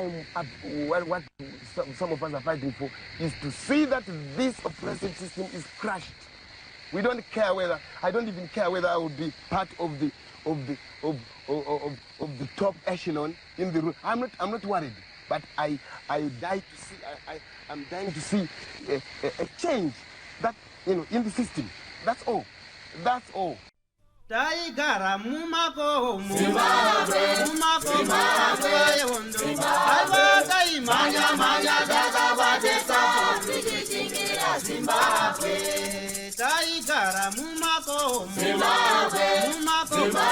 I'm up, what some of us are fighting for is to see that this oppressive system is crushed. We don't care whether, I don't even care whether I will be part of the of the of of, of, of the top echelon in the room. I'm not worried, but I die to see I'm dying to see a change that in the system. That's all. That's all. Taigara mumakomo, mumakomo nguva yehondo. Aiwa, taimhanya mhanya takabatesa tichishingirira Zimbabwe. Taigara mumakomo, mumakomo nguva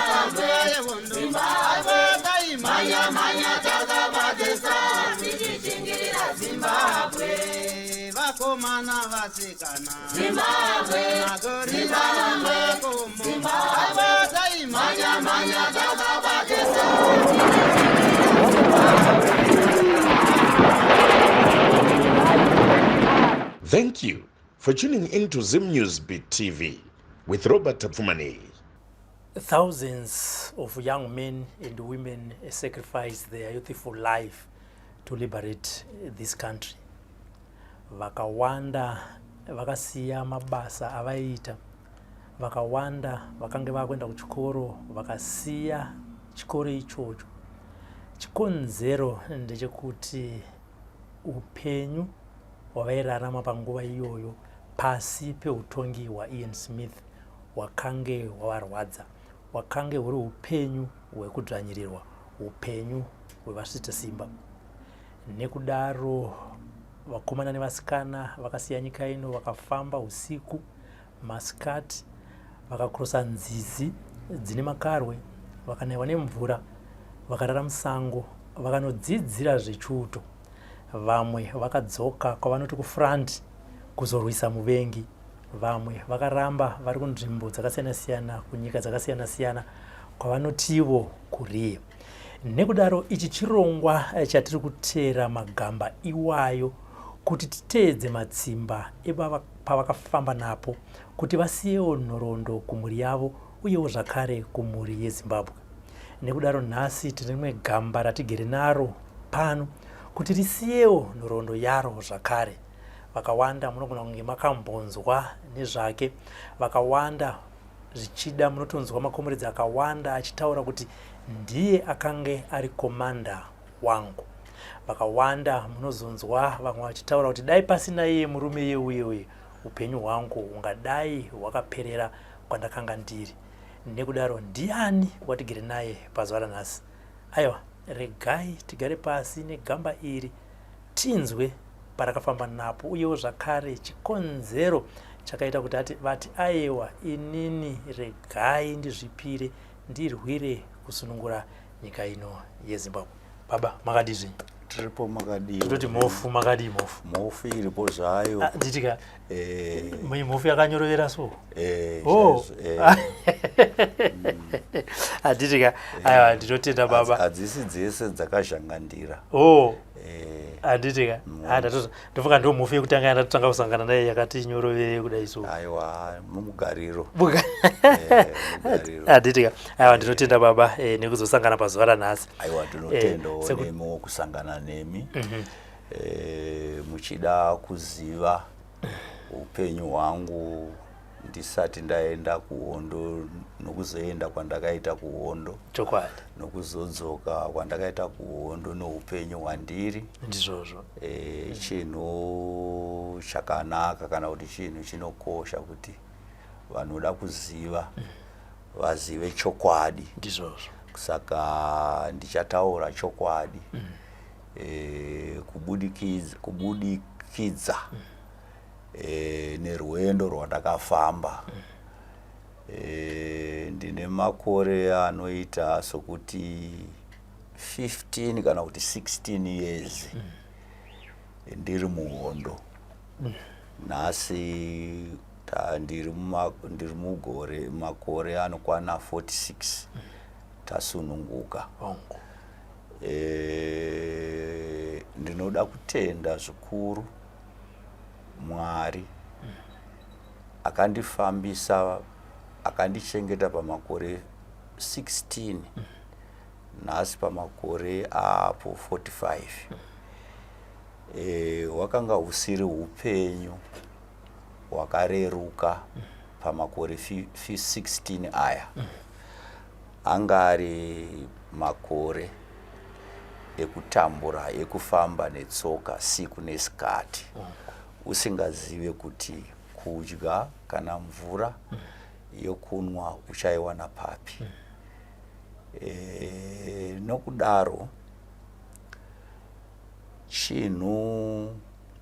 yehondo. Aiwa, taimhanya mhanya takabatesa tichishingirira Zimbabwe. Vakomana, vasikana, Zimbabwe. Magorira mumakomo. Aiwa, taimhanya mhanya takabatesa. Thank you for tuning in to Zim News Beat TV with Robert Tafumani. Thousands of young men and women sacrificed their youthful life to liberate this country. Vakawanda vakasiya mabasa avaiita, vakawanda vakange vakuenda kuchikoro vakasiya chikoro ichocho. Chikonzero ndechekuti upenyu hwavairarama panguva iyoyo pasi peutongi hwaIan Smith hwakange hwavarwadza, hwakange huri upenyu hwekudzvanyirirwa, upenyu hwevasvita simba. Nekudaro vakomana nevasikana vakasiya nyika ino, vakafamba usiku masikati, vakakurosa nzizi dzine makarwe, vakanaiwa nemvura, vakarara musango, vakanodzidzira zvechiuto. Vamwe vakadzoka kwavanoti kufront kuzorwisa muvengi, vamwe vakaramba vari kunzvimbo dzakasiyana-siyana, kunyika dzakasiyana-siyana kwavanotivo kurear. Nekudaro ichi chirongwa chatiri kuteera magamba iwayo kuti titeedze matsimba pavakafamba napo kuti vasiyewo nhoroondo kumhuri yavo uyewo zvakare kumhuri yeZimbabwe. Nekudaro nhasi tine rimwe gamba ratigere naro pano kuti risiyewo nhoroondo yaro zvakare. Vakawanda munogona kunge makambonzwa nezvake, vakawanda zvichida munotonzwa makomuredzi akawanda achitaura kuti ndiye akange ari komanda wangu. Vakawanda munozonzwa vamwe vachitaura kuti dai pasina iye murume iye uye uye upenyu hwangu hungadai hwakaperera kwandakanga ndiri. Nekudaro ndiani watigere naye pazuva ranhasi? Aiwa, regai tigare pasi negamba iri tinzwe parakafamba napo uyewo zvakare chikonzero chakaita kuti ati vati aiwa, inini regai ndizvipire ndirwire kusunungura nyika ino yeZimbabwe. Baba, makadii zvenyu? Tiripo, makadii? Tototi mhofu. Makadii mhofu? Mhofu iripo zvayo. Ah, nditika mhofu yakanyorovera so. Oh. Handitika? Aiwa, ndinotenda baba. Hadzisi dzese dzakazhangandira. Oh, handitika? Ndofunga ndo mhofu yekutanga yandatotanga kusangana naye yakati nyorovere kudai so. Aiwa, mumugariro. Handitika? Aiwa, ndinotenda baba nekuzosangana pazuva ranhasi. Aiwa, tinotendawo nemi kusangana nemi muchida kuziva upenyu hwangu ndisati ndaenda kuhondo nokuzoenda kwandakaita kuhondo. Nokuzodzoka kwandakaita kuhondo noupenyu hwandiri. Ndizvozvo. Chinhu chakanaka kana kuti chinhu chinokosha kuti vanoda kuziva vazive chokwadi. Saka ndichataura chokwadi kubudikidza nerwendo rwandakafamba. Ndine makore anoita sokuti 15 kana kuti 16 years ndiri muhondo. Nhasi ndiri mugore makore anokwana 46 tasununguka. Ndinoda kutenda zvikuru Mwari akandifambisa, akandichengeta pamakore 16. Nhasi pamakore apo 45, hwakanga husiri upenyu hwakareruka. Pamakore 16 aya anga ari makore ekutambura, ekufamba netsoka siku nesikati, usingazive kuti kudya kana mvura yokunwa uchaiwana papi. Nokudaro chinhu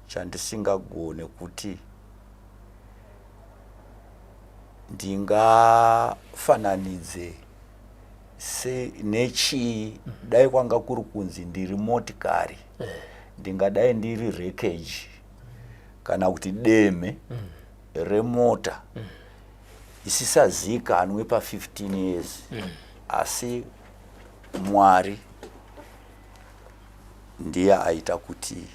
chandisingagone kuti ndingafananidze nechii, dai kwanga kuri kunzi ndiri motikari, ndingadai ndiri wreckage kana kuti deme remota isisazikanwe pa15 years. Asi Mwari ndiye aita kuti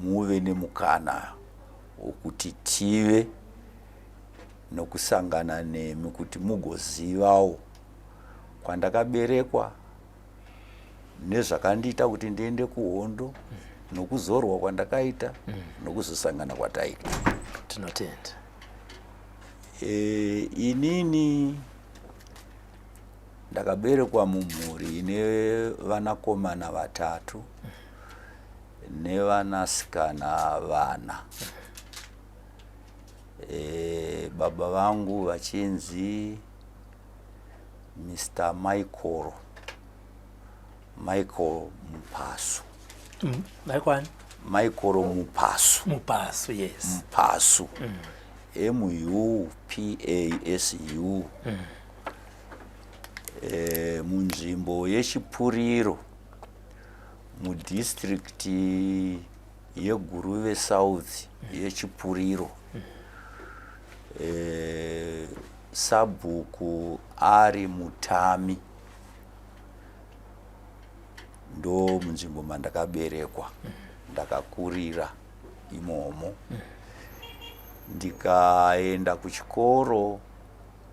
muve nemukana wokuti tive nokusangana nemi, kuti mugozivawo kwandakaberekwa nezvakandiita kuti ndiende kuhondo, nokuzorwa kwandakaita, nokuzosangana kwataita. Tinotenda. Inini ndakaberekwa mumhuri ine vanakomana vatatu nevanasikana vana. Baba vangu vachinzi Mr Michael Mupasu. Michael? Michael Mupasu. Mupasu, yes. Mupasu, Mupasu. Munzvimbo yeChipuriro, mudistrikti yeGuruve South yeChipuriro. Sabhuku ari Mutami. Ndo munzvimbo mandakaberekwa, ndakakurira imomo, ndikaenda kuchikoro,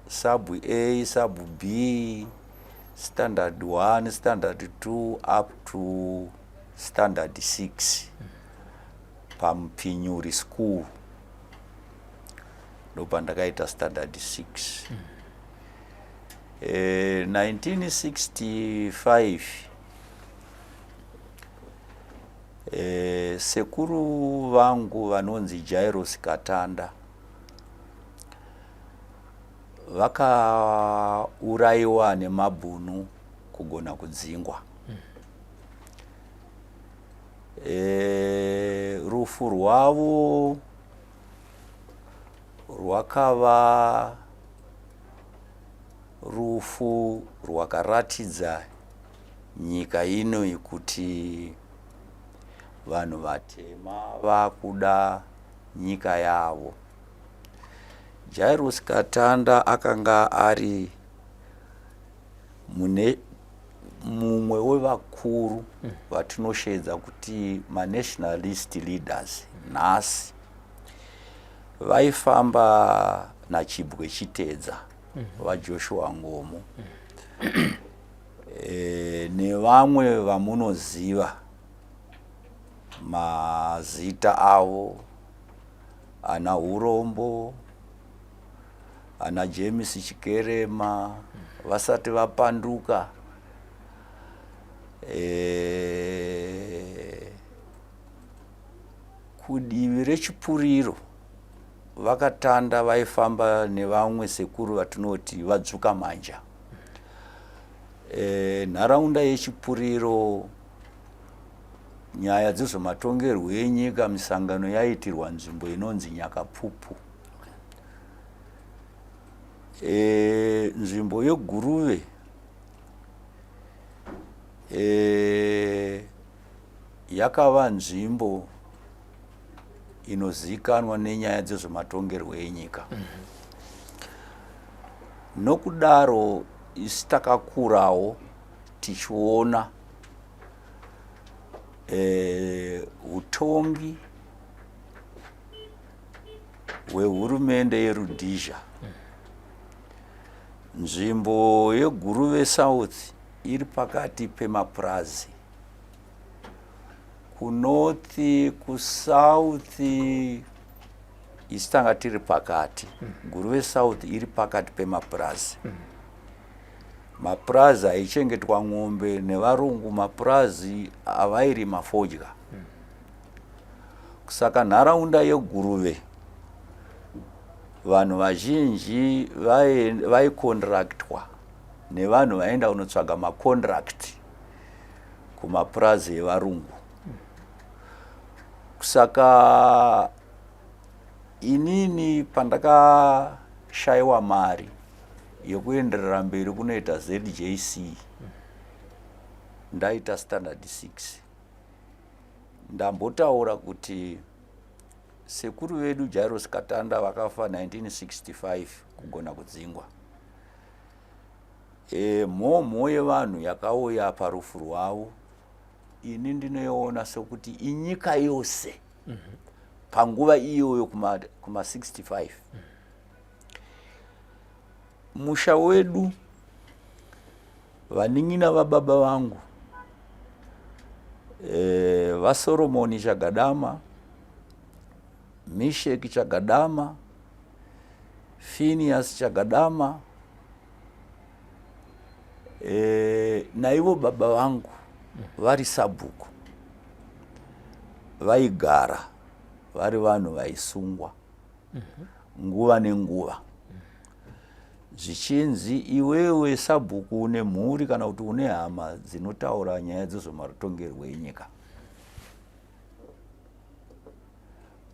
sub A, sub B, standard 1, standard 2 up to standard 6 paMupinyuri School. Ndopandakaita standard 6. 1965, sekuru vangu vanonzi Jairos Katanda vakaurayiwa nemabhunu kugona kudzingwa. Rufu rwavo rwakava rufu rwakaratidza nyika ino kuti vanhu vatema vakuda nyika yavo. Jairos Katanda akanga ari mune mumwe wevakuru vatinoshedza kuti manationalist leaders nhasi, vaifamba naChibwe Chitedza, vaJoshua Ngomo, nevamwe vamunoziva mazita avo, ana Urombo, ana James Chikerema, vasati vapanduka. Kudivi reChipuriro vakatanda vaifamba nevamwe sekuru vatinoti vadzvuka manja. Nharaunda yeChipuriro, nyaya dzezvematongerwo enyika, misangano yaiitirwa nzvimbo inonzi Nyakapupu. Nzvimbo yeGuruve yakava nzvimbo inozivikanwa nenyaya dzezvematongerwo enyika. Nokudaro isi takakurawo tichiona utongi hwehurumende yeRhodesia. Nzvimbo yeGuruve South. Iri pakati pemapurazi kunorth, kusouth. Isu tanga tiri pakati. Guruve South iri pakati pemapurazi. Mapurazi aichengetwa ng'ombe nevarungu, mapurazi avairima fodya. Saka nharaunda yeGuruve, vanhu vazhinji vaikontraktwa nevanhu vaienda kunotsvaga macontract kumapurazi evarungu. Saka inini pandakashayiwa mari yekuenderera mberi kunoita ZJC, ndaita standard 6, ndambotaura kuti sekuru vedu Jairos Katanda vakafa 1965 kugona kudzingwa. Mhomho yevanhu yakauya parufu rwavo, ini ndinoiona sekuti inyika yose panguva iyoyo kuma 65. Musha wedu, vanin'ina vababa vangu, vaSoromoni Chagadama, Misheki Chagadama, Phineas Chagadama, naivo baba vangu vari sabhuku, vaigara vari vanhu vaisungwa nguva nenguva, zvichinzi, "Iwewe sabhuku une mhuri kana kuti une hama dzinotaura nyaya dzezvematongerwo enyika."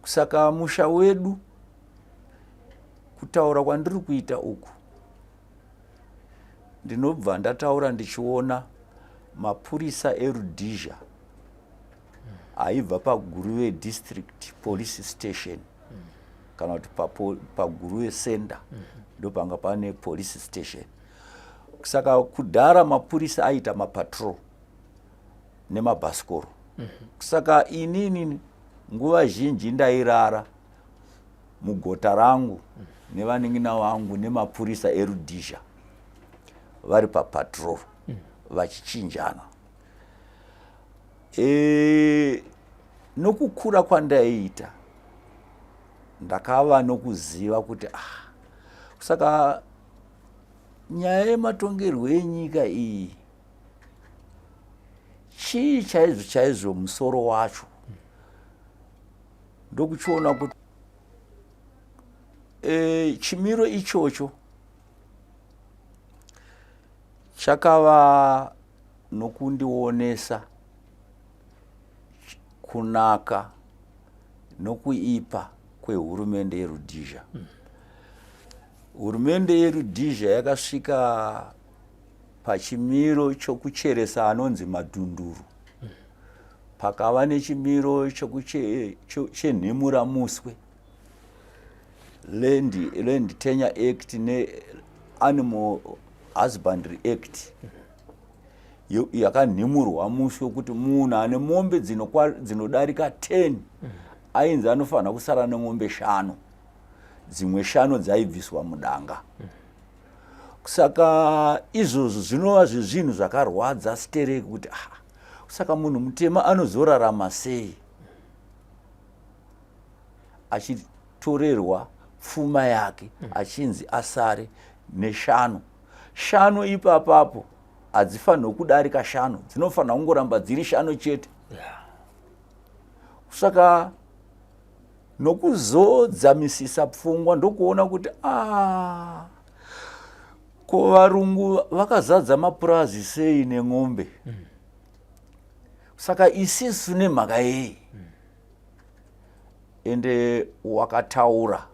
Saka musha wedu, kutaura kwandiri kuita uku, ndinobva ndataura ndichiona mapurisa eRhodesia aibva paGuruve District Police Station, kana kuti paGuruve Center, ndopanga pane police station. Saka kudhara mapurisa aiita mapatrol nemabhasikoro. Saka inini nguva zhinji ndairara mugota rangu nevanin'ina vangu nemapurisa eRhodesia vari papatrol vachichinjana. Nokukura kwandaiita, ndakava nokuziva kuti, ah, saka nyaya yematongerwo enyika iyi chii chaizvo chaizvo, musoro wacho? Ndokuchiona kuti chimiro ichocho chakava nokundionesa kunaka nokuipa kwehurumende yeRhodesia. Hurumende yeRhodesia yakasvika pachimiro chokucheresa anonzi madhunduru. Pakava nechimiro chenhimuramuswe, Land Tenure Act neAnimal Husbandry Act, yakanhimurwa muswe kuti munhu ane mombe dzinodarika 10 ainzi anofanira kusara nemombe shanu, dzimwe shanu dzaibviswa mudanga. Saka izvozvo zvinova zvezvinhu zvakarwadza stereki kuti, ah, saka munhu mutema anozorarama sei achitorerwa pfuma yake, achinzi asare neshanu? Shanu ipapapo hadzifanirwi kudarika shanu, dzinofanira kungoramba dziri shanu chete. Saka nokuzodzamisisa pfungwa, ndokuona kuti, a, ko varungu vakazadza mapurazi sei nen'ombe? Saka isisu nemhaka yei? Ende wakataura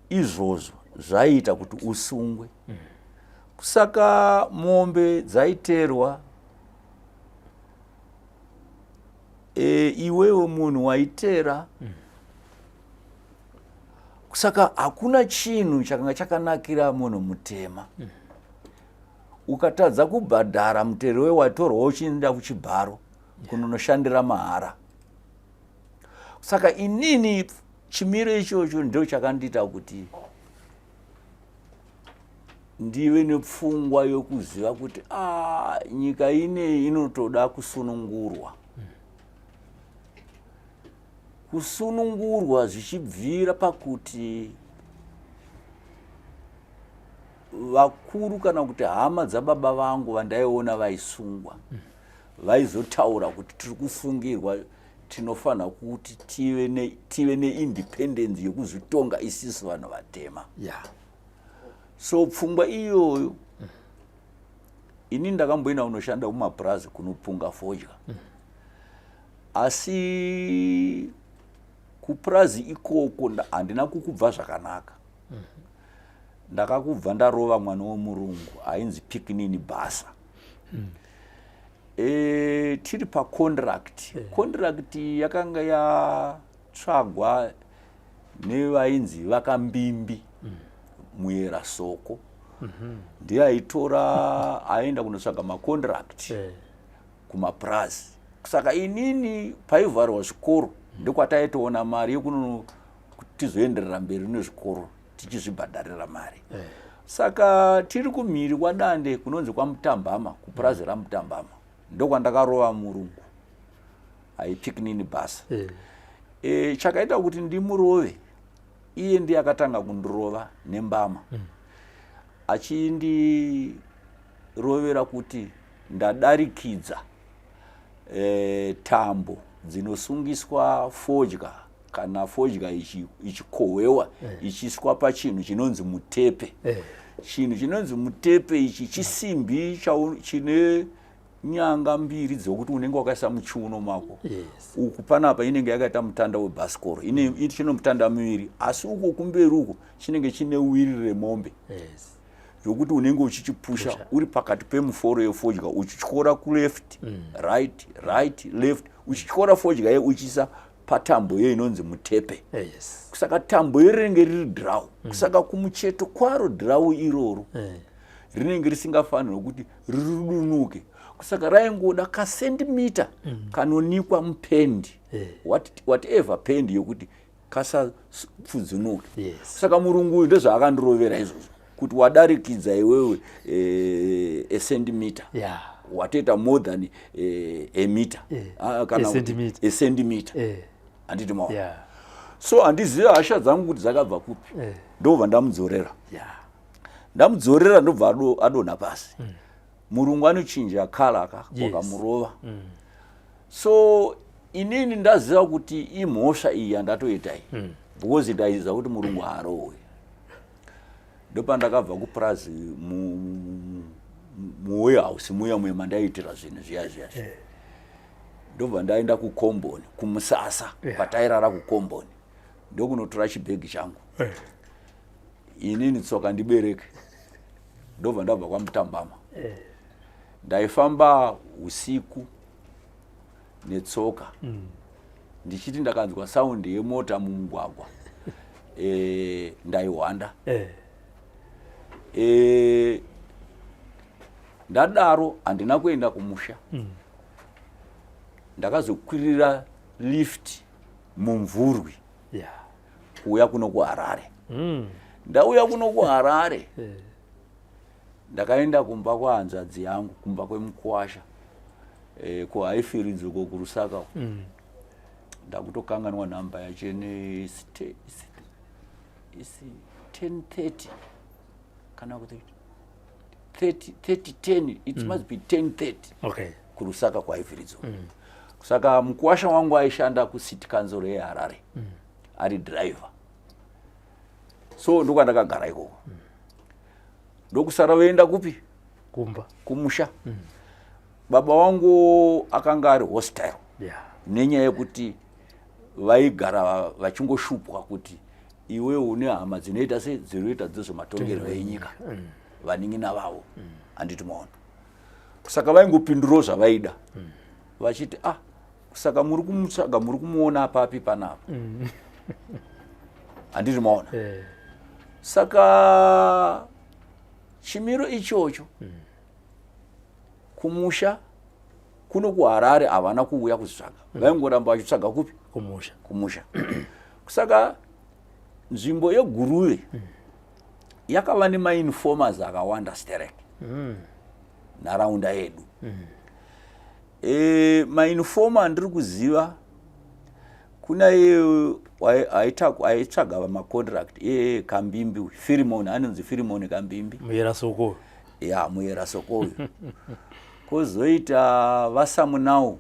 izvozvo zvaiita kuti usungwe. Saka mombe dzaiterwa, iwewe munhu waitera. Saka hakuna chinhu chakanga chakanakira munhu mutema. Ukatadza kubhadhara mutero wewatorwa, uchienda kuchibharo kunonoshandira mahara. Saka inini chimiro ichocho ndo chakandiita kuti Ndive nepfungwa yokuziva kuti a ah, nyika ineyi inotoda kusunungurwa. Kusunungurwa zvichibvira pakuti vakuru kana kuti hama dzababa vangu vandaiona vaisungwa vaizotaura kuti tiri kusungirwa, tinofanira kuti tive neindependence yekuzvitonga isisu vanhu vatema. So pfungwa iyoyo, ini ndakamboenda kunoshanda kumapurazi kunopunga fodya. Asi kupurazi ikoko handina kukubva zvakanaka. Ndakakubva ndarova mwana womurungu ainzi Pikinini Basa. Tiri pacontract. Contract yakanga yatsvagwa nevainzi vaKambimbi. Muyera Soko ndiye aitora, aenda kunotsvaga macontract kumapurazi. Saka inini paivharwa zvikoro ndokwataitoona mari yekuno kuti tizoenderera mberi nezvikoro tichizvibhadharira mari. Saka tiri kumhiri kwaDande kunonzi kwaMutambama, kupurazi raMutambama, ndokwandakarova murungu aiPikinini Basa. Chakaita kuti ndimurove, iye ndiye akatanga kundirova nembama achindirovera kuti ndadarikidza tambo dzinosungiswa fodya kana fodya ichikohwewa ichiiswa pachinhu chinonzi mutepe. Chinhu chinonzi mutepe ichi chisimbi chine nyanga mbiri dzokuti unenge wakaisa muchiuno mako. Uku panapa inenge yakaita mutanda webhasikoro, ine chino mutanda miviri, asi uko kumberi uko chinenge chine wiri remombe yokuti unenge uchichipusha. Pusha. Uri pakati pemuforo yefodya uchityora kuleft, right, right, left, uchityora fodya ye uchiisa patambo ye inonzi mutepe. Saka tambo ye rinenge riri dhirau. Saka kumucheto kwaro dhirau iroro rinenge risingafanirwi kuti rirudunuke, saka raingoda kasendimita kanonikwa mupendi, whatever pendi yokuti kasapfudzunuke. Saka murungu uyu ndozvaakandirovera izvozvo kuti wadarikidza iwewe a centimeter, watoita more than a meter. Ah, kana A kuti centimeter. A centimeter. Handiti maona? Yeah. So handizivi hasha dzangu kuti dzakabva kupi. Ndobva ndamudzorera. Ndamudzorera, ndobva adonha pasi. Murungu anochinja colour ka wakamurova. So inini ndaziva kuti imhosva iyi yandatoita iyi, because ndaiziva kuti murungu haarohwe. Ndopandakabva kupurazi muwarehouse muya muya mandaiitira zvinhu zviya zviya zviya. Ndobva ndaenda kukomboni kumusasa kwatairara kukomboni, ndokunotora chibhegi changu. Inini tsoka ndibereke, ndobva ndabva kwaMutambama. Ndaifamba usiku netsoka ndichiti ndakanzwa saundi yemota mumugwagwa, ndaihwanda. Ndadaro handina kuenda kumusha. Ndakazokwirira lift mumvurwi kuuya kuno kuHarare. Ndauya kuno kuHarare, ndakaenda kumba kwahanzvadzi yangu, kumba kwemukwasha kuHighfields uko kuRusaka uko. Ndakutokanganwa nhamba yacho ine isi 1030 kana kuti 30 30 10, it must be 1030 kuRusaka kwaHighfields uko. Saka mukuwasha wangu aishanda kucity council yeHarare ari driver, so ndokwandakagara ikoko. Ndokusara voenda kupi? Kumba. Kumusha. Baba wangu akanga ari hostile nenyaya yekuti vaigara vachingoshupwa kuti iwe une hama dzinoita se dzinoita dzezvematongerwo enyika, vanin'ina vavo, handiti maona? Saka vaingopindurawo zvavaida vachiti, "Ah, saka muri kumutsvaga, muri kumuona papi panapa?" Handiti maona? Saka chimiro ichocho kumusha kuno kuHarare havana kuuya kuzvitsvaga, vaingoramba vachitsvaga kupi? Kumusha. Kumusha. Saka nzvimbo yeGuruve. Yakava nemainformers akawanda sterek nharaunda yedu. Mainformer andiri kuziva, kuna iye aitsvaga macontract, iye Kambimbi uyu, Firimon, anonzi Firimon Kambimbi. Muyera Soko. Ya, Muyera Soko uyu. Kwozoita vaSamunau.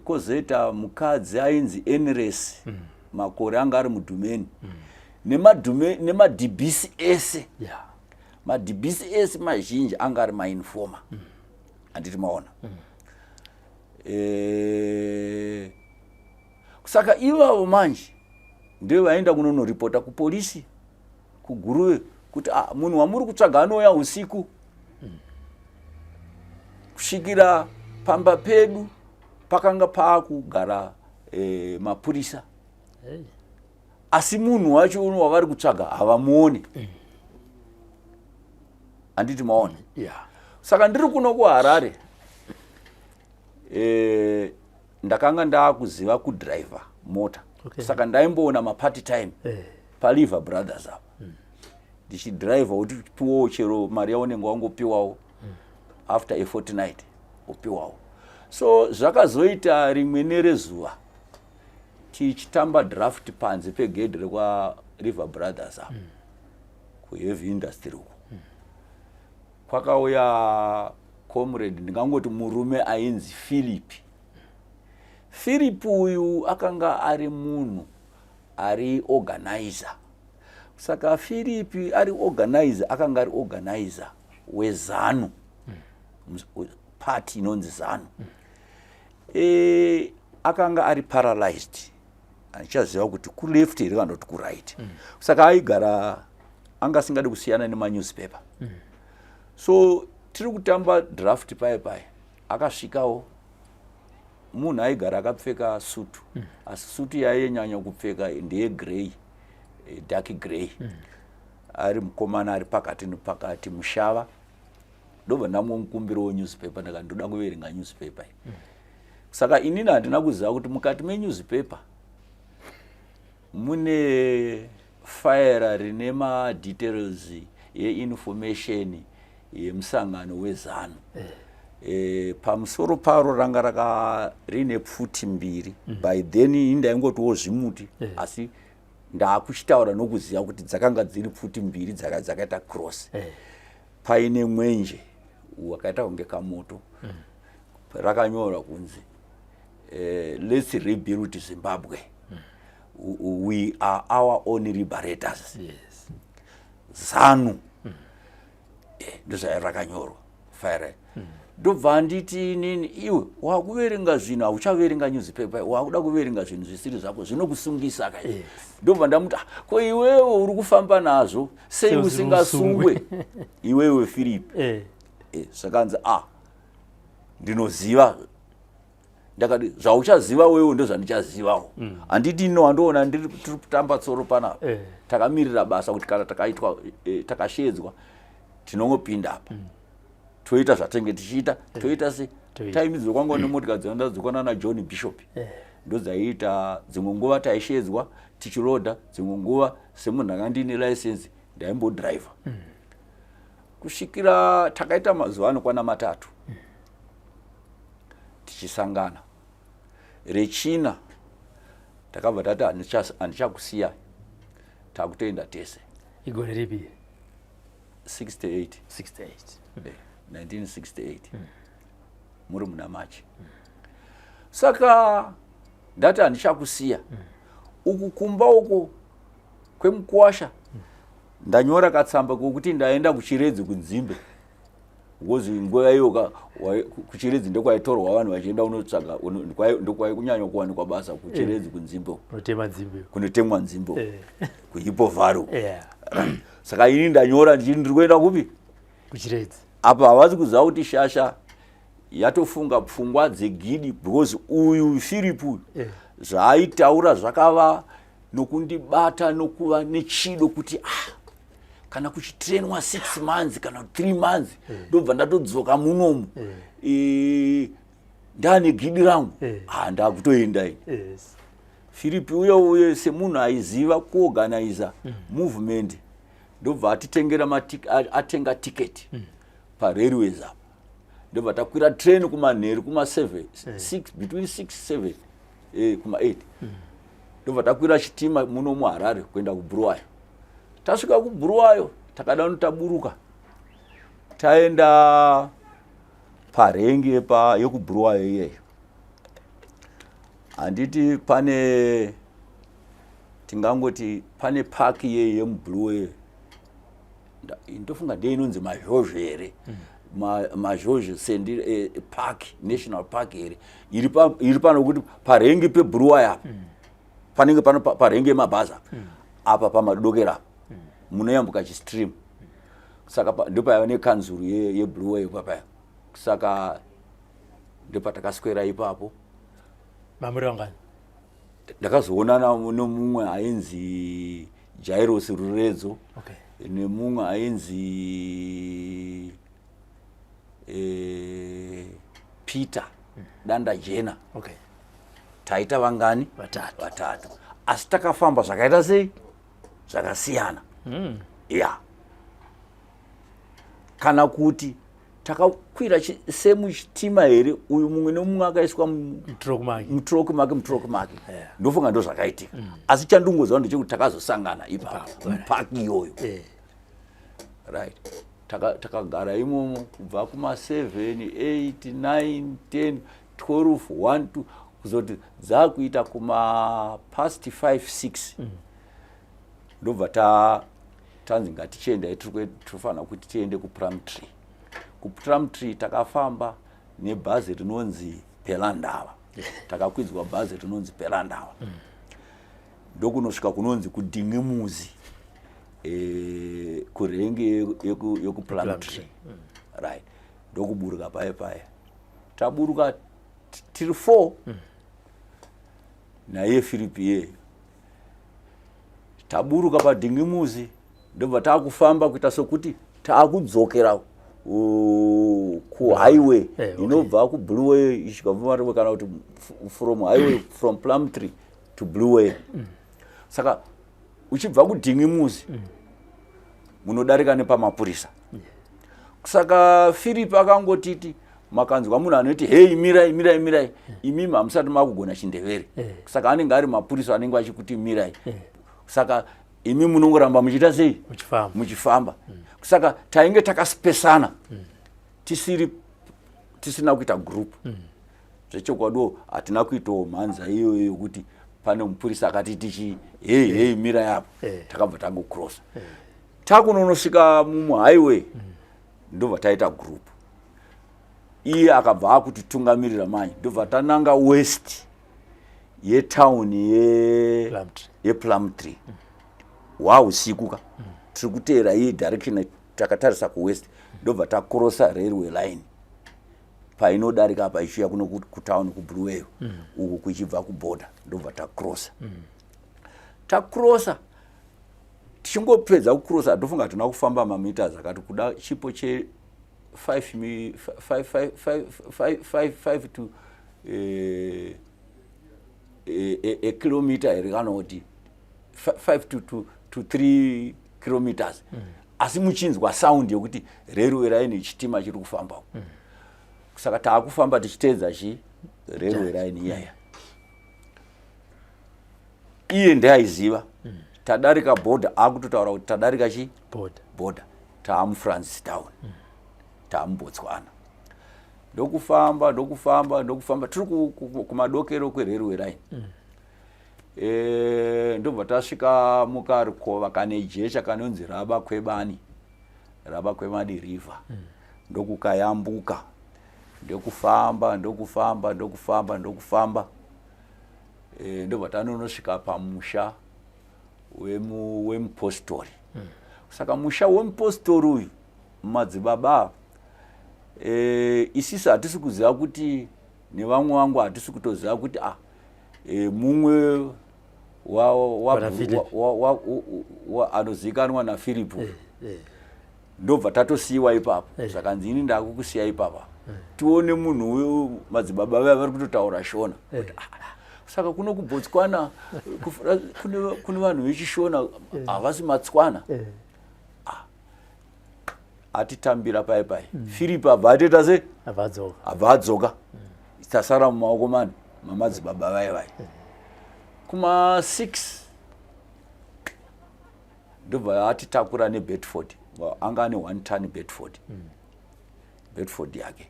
Kwozoita mukadzi ainzi Enres. Makore anga ari mudhumeni. Nemadhibhisi ese. Madhibhisi ese mazhinji anga ari mainformer. Handiti maona? Saka ivavo manje ndivo vaenda kunonoripota kupolisi kuGuruve kuti, ah, munhu wamuri kutsvaga anouya usiku. Kusvikira pamba pedu pakanga paakugara mapurisa. Hey. Asi munhu wacho uno wavari kutsvaga havamuoni. Handiti maona? Yeah. Saka ndiri kuno kuHarare, ndakanga ndaakuziva kudhiraivha mota. Saka ndaimboona mapart time paLever Brothers apa, ndichidhiraivha kuti piwawo chero mari yaunenge wangopiwawo after a fortnight, upiwawo. So zvakazoita rimwe nerezuva tichitamba draft panze pegedhi rekwaLever Brothers apa, kuheavy industry uko, kwakauya comrade, ndingangoti murume ainzi Philip. Philip uyu akanga ari munhu ari organizer. Saka Philip ari organizer, akanga ari organizer weZANU, party inonzi ZANU. Akanga ari paralyzed, andichaziva kuti kuleft here kana kuti kuright. Saka aigara anga asingadi kusiyana nemanewspaper. So tiri kutamba draft paye paye, akasvikawo munhu aigara akapfeka sutu. Asi sutu yainyanya kupfeka ndeyegrey, dark grey. Ari mukomana ari pakati nepakati, mushava. Ndobva ndamukumbirawo newspaper, ndakati ndoda kuverenga newspaper iyi. Saka inini handina kuziva kuti mukati menewspaper mune faira rine madetails yeinformation yemusangano weZANU. Pamusoro paro ranga raka rine pfuti mbiri. By then ini ndaingotiwo zvimuti. Asi ndaakuchitaura nokuziva kuti dzakanga dziri pfuti mbiri dzakaita cross, paine mwenje wakaita kunge kamoto. Rakanyorwa kunzi, "Let's rebuild Zimbabwe. We are our own liberators." ZANU. Ndozvai rakanyorwa fire. Ndobva nditi inini, "Iwe wakuverenga zvinhu, hauchaverenga newspaper, wakuda kuverenga zvinhu zvisiri zvako, zvinokusungisa ka." Ndobva ndamuti, "Ah, ko iwewe uri kufamba nazvo sei Sei usingasungwe iwewe, Philip?" Zvakanzi, "Ah, ndinoziva." Ndakati, "Zvauchaziva wewe ndozvandichazivawo. Handiti ino wandoona tiri kutamba tsoro panapa, takamirira basa kuti kana takaitwa, takashedzwa, tinongopinda apa, toita zvatenge tichiita, toita se Toita. Time dzokwanga nemotika dzandadzokwana naJohn Bishop ndodzaiita. Dzimwe nguva taishedzwa tichirodha, dzimwe nguva semunhu anga ndine license ndaimbodhiraivha, kusvikira takaita mazuva anokwana 3 tichisangana. Rechina takabva tati, "Handichakusiya, takutoenda tese." Igore ripi? 68. 68. 1968, muri muna Machi. Saka ndati handichakusiya. Uku kumba uku kwemukuwasha ndanyora katsamba kokuti ndaenda kuChiredzi kunzimbe, because nguva iyo kuChiredzi ndokwaitorwa vanhu vachienda unotsvaga, ndokwai kunyanya kuwanikwa basa kuChiredzi kunzimbe uku. Unotema nzimbe. Kunotemwa nzimbe uku, kuHippo Valley uku. Saka ini ndanyora ndichiti ndiri kuenda kupi? KuChiredzi. Apa havasi kuziva kuti shasha yatofunga pfungwa dzegidi, because uyu Philip uyu zvaaitaura zvakava nokundibata nokuva nechido kuti, ah, kana kuchitrenwa 6 months kana 3 months, ndobva ndatodzoka munomu, ndaane gidi rangu. Ah, ndakutoenda ini. Firipi uye uye semunhu aiziva kuorganiza movement, ndobva atitengera atenga tiketi parailways apa, ndobva takwira train kumanheru kuma7, 6, between 6 7, kuma8, ndobva takwira chitima muno muHarare kuenda kuBhuruwayo. Tasvika kuBhuruwayo, takada taburuka, taenda parank yekuBhuruwayo iyeyo. Handiti pane, tingangoti pane park iyeye yemuBhuluwayo, ndofunga ndiye inonzi Mazhozho here, Mazhozho sendi park, national park here, iri pano kuti parank peBhuruwayo apa, panenge pano parank yemabhazi apa, apa pamadokera apa, munoyambuka chistream. Saka ndopaiva nekanzuru yeBhuluwayo papaya. Saka ndopatakaswera ipapo. Mamuri vangani? Ndakazoonana nomumwe ainzi Jairos Ruredzo nemumwe ainzi Peter Danda Jena. Taita vangani? Vatatu. Vatatu, asi takafamba zvakaita sei, zvakasiyana. Ya, kana kuti takakwira semuchitima here, uyu mumwe nemumwe akaiswa mutruck make. Mutruck make, mutruck make. Ndofunga ndo zvakaitika, asi chandingoziva ndechekuti takazosangana ipapo Ipapo, mupark iyoyo. Right, takagara imomo kubva kuma7, 8, 9, 10, 12, 1, 2, kuzoti dzakuita kuma past 5, 6, ndobva tanzi ngatichiendai, tinofanira kuti tiende kuPlumtree. KuPlumtree takafamba nebhazi rinonzi Pelandava. Takakwidzwa bhazi rinonzi Pelandava, ndokunosvika kunonzi kuDingimuzi, kurank yekuPlumtree, right. Ndokuburuka paye paye. Taburuka tiri four naiye Firipi iyeyo. Taburuka paDhingimuzi, ndobva taakufamba kuita sokuti taakudzokera kuhighway inobva kuBlueway isvika Marwe, kana kuti from highway from Plumtree to Blueway. Saka uchibva kuDhingimuzi, munodarika nepamapurisa. Saka Firipi akangotiti, makanzwa munhu anoti, "Hei, mirai, mirai, mirai," imimi hamusati makugona chiNdevere. Saka anenge ari mapurisa anenge achikuti mirai. Saka imi munongoramba muchiita sei? Muchifamba. Muchifamba. Saka tainge takaspesana, tisiri, tisina kuita group. Zvechokwadiwo hatina kuitawo mhanza iyoyo yokuti pane mupurisa akati tichi, "Hei, hei, mirai apo." Takabva tangocrossa, takunonosvika mumuhighway, ndobva taita group. Iye akabva akutitungamirira manje, ndobva tananga west yetown Plumtree. yePlumtree. Hwausiku ka, tiri kuteera iyi direction, takatarisa kuwest, ndobva tacrossa railway line painodarika apa ichiuya kuno kutown kuBluewayo uku kuchibva kuborder. Ndobva tacrossa. Tacrossa, tichingopedza kucrossa, ndofunga hatina kufamba mameters akati kuda chipo che 5 5 to a kilometer here, kana kuti 5 to 3 kilometers, asi muchinzwa sound yekuti railway line, chitima chiri kufamba. Saka taakufamba tichiteedza chi railway line iyaya. Iye ndeaiziva. Tadarika border, akutotaura kuti tadarika chi border. Border, taamuFrancistown, taamuBotswana. Ndokufamba, ndokufamba, ndokufamba, tiri kumadokero kwerailway line. Ndobva tasvika mukarukova kane jecha kanonzi Raba Kwebani, Raba Kwemadi River. Ndokukayambuka, ndokufamba, ndokufamba, ndokufamba, ndokufamba, ndobva tanonosvika pamusha wemupostori. Saka musha wemupostori uyu, madzibaba, isisi hatisi kuziva kuti, nevamwe vangu hatisi kutoziva kuti mumwe Pana Philip. Anozivikanwa naFiripu. Ndobva tatosiyiwa ipapo. Zvakanzi, "Ini ndakukusiya ipapa, tione munhu uyu." Madzibaba vaya vari kutotaura Shona. Kuti, "Ah, ah." Saka kuno kuBotswana kune vanhu vechiShona, havasi maTswana. Ah, atitambira pai pai. Philip abva atoita sei? Abva adzoka. Abva adzoka. Tasara mumaoko mani mamadzibaba vai vai. Kuma 6 ndobva atitakura neBedford. Anga ane 1 ton Bedford, Bedford yake,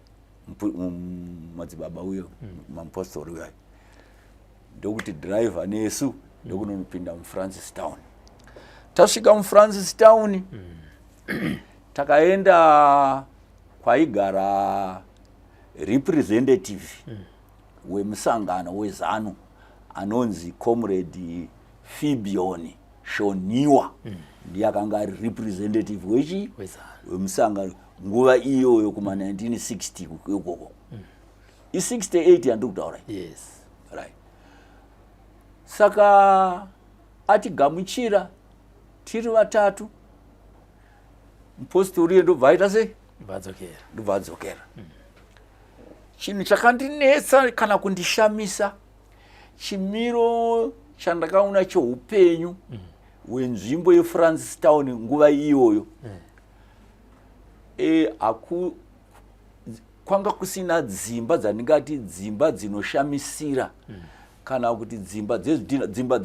madzibaba uyo, mamupostori uyo. Ndokuti driver nesu ndokunonopinda muFrancis Town. Tasvika muFrancis Town, takaenda kwaigara representative wemusangano weZANU anonzi Comrade Fibion Shoniwa. Ndiye akanga ari representative wechi WeZANU. Wemusangano nguva iyoyo kuma 1960 ikoko, i68 yandiri kutaura iyi. Right, saka atigamuchira tiri vatatu. Mupostori uye ndobva aita sei? Vadzokera. Ndobva adzokera. Chinhu chakandinetsa kana kundishamisa, chimiro chandakaona cheupenyu hwenzvimbo yeFrancis Town nguva iyoyo, haku kwanga kusina dzimba dzandingati dzimba dzinoshamisira kana kuti dzimba dzezvidhina. Dzimba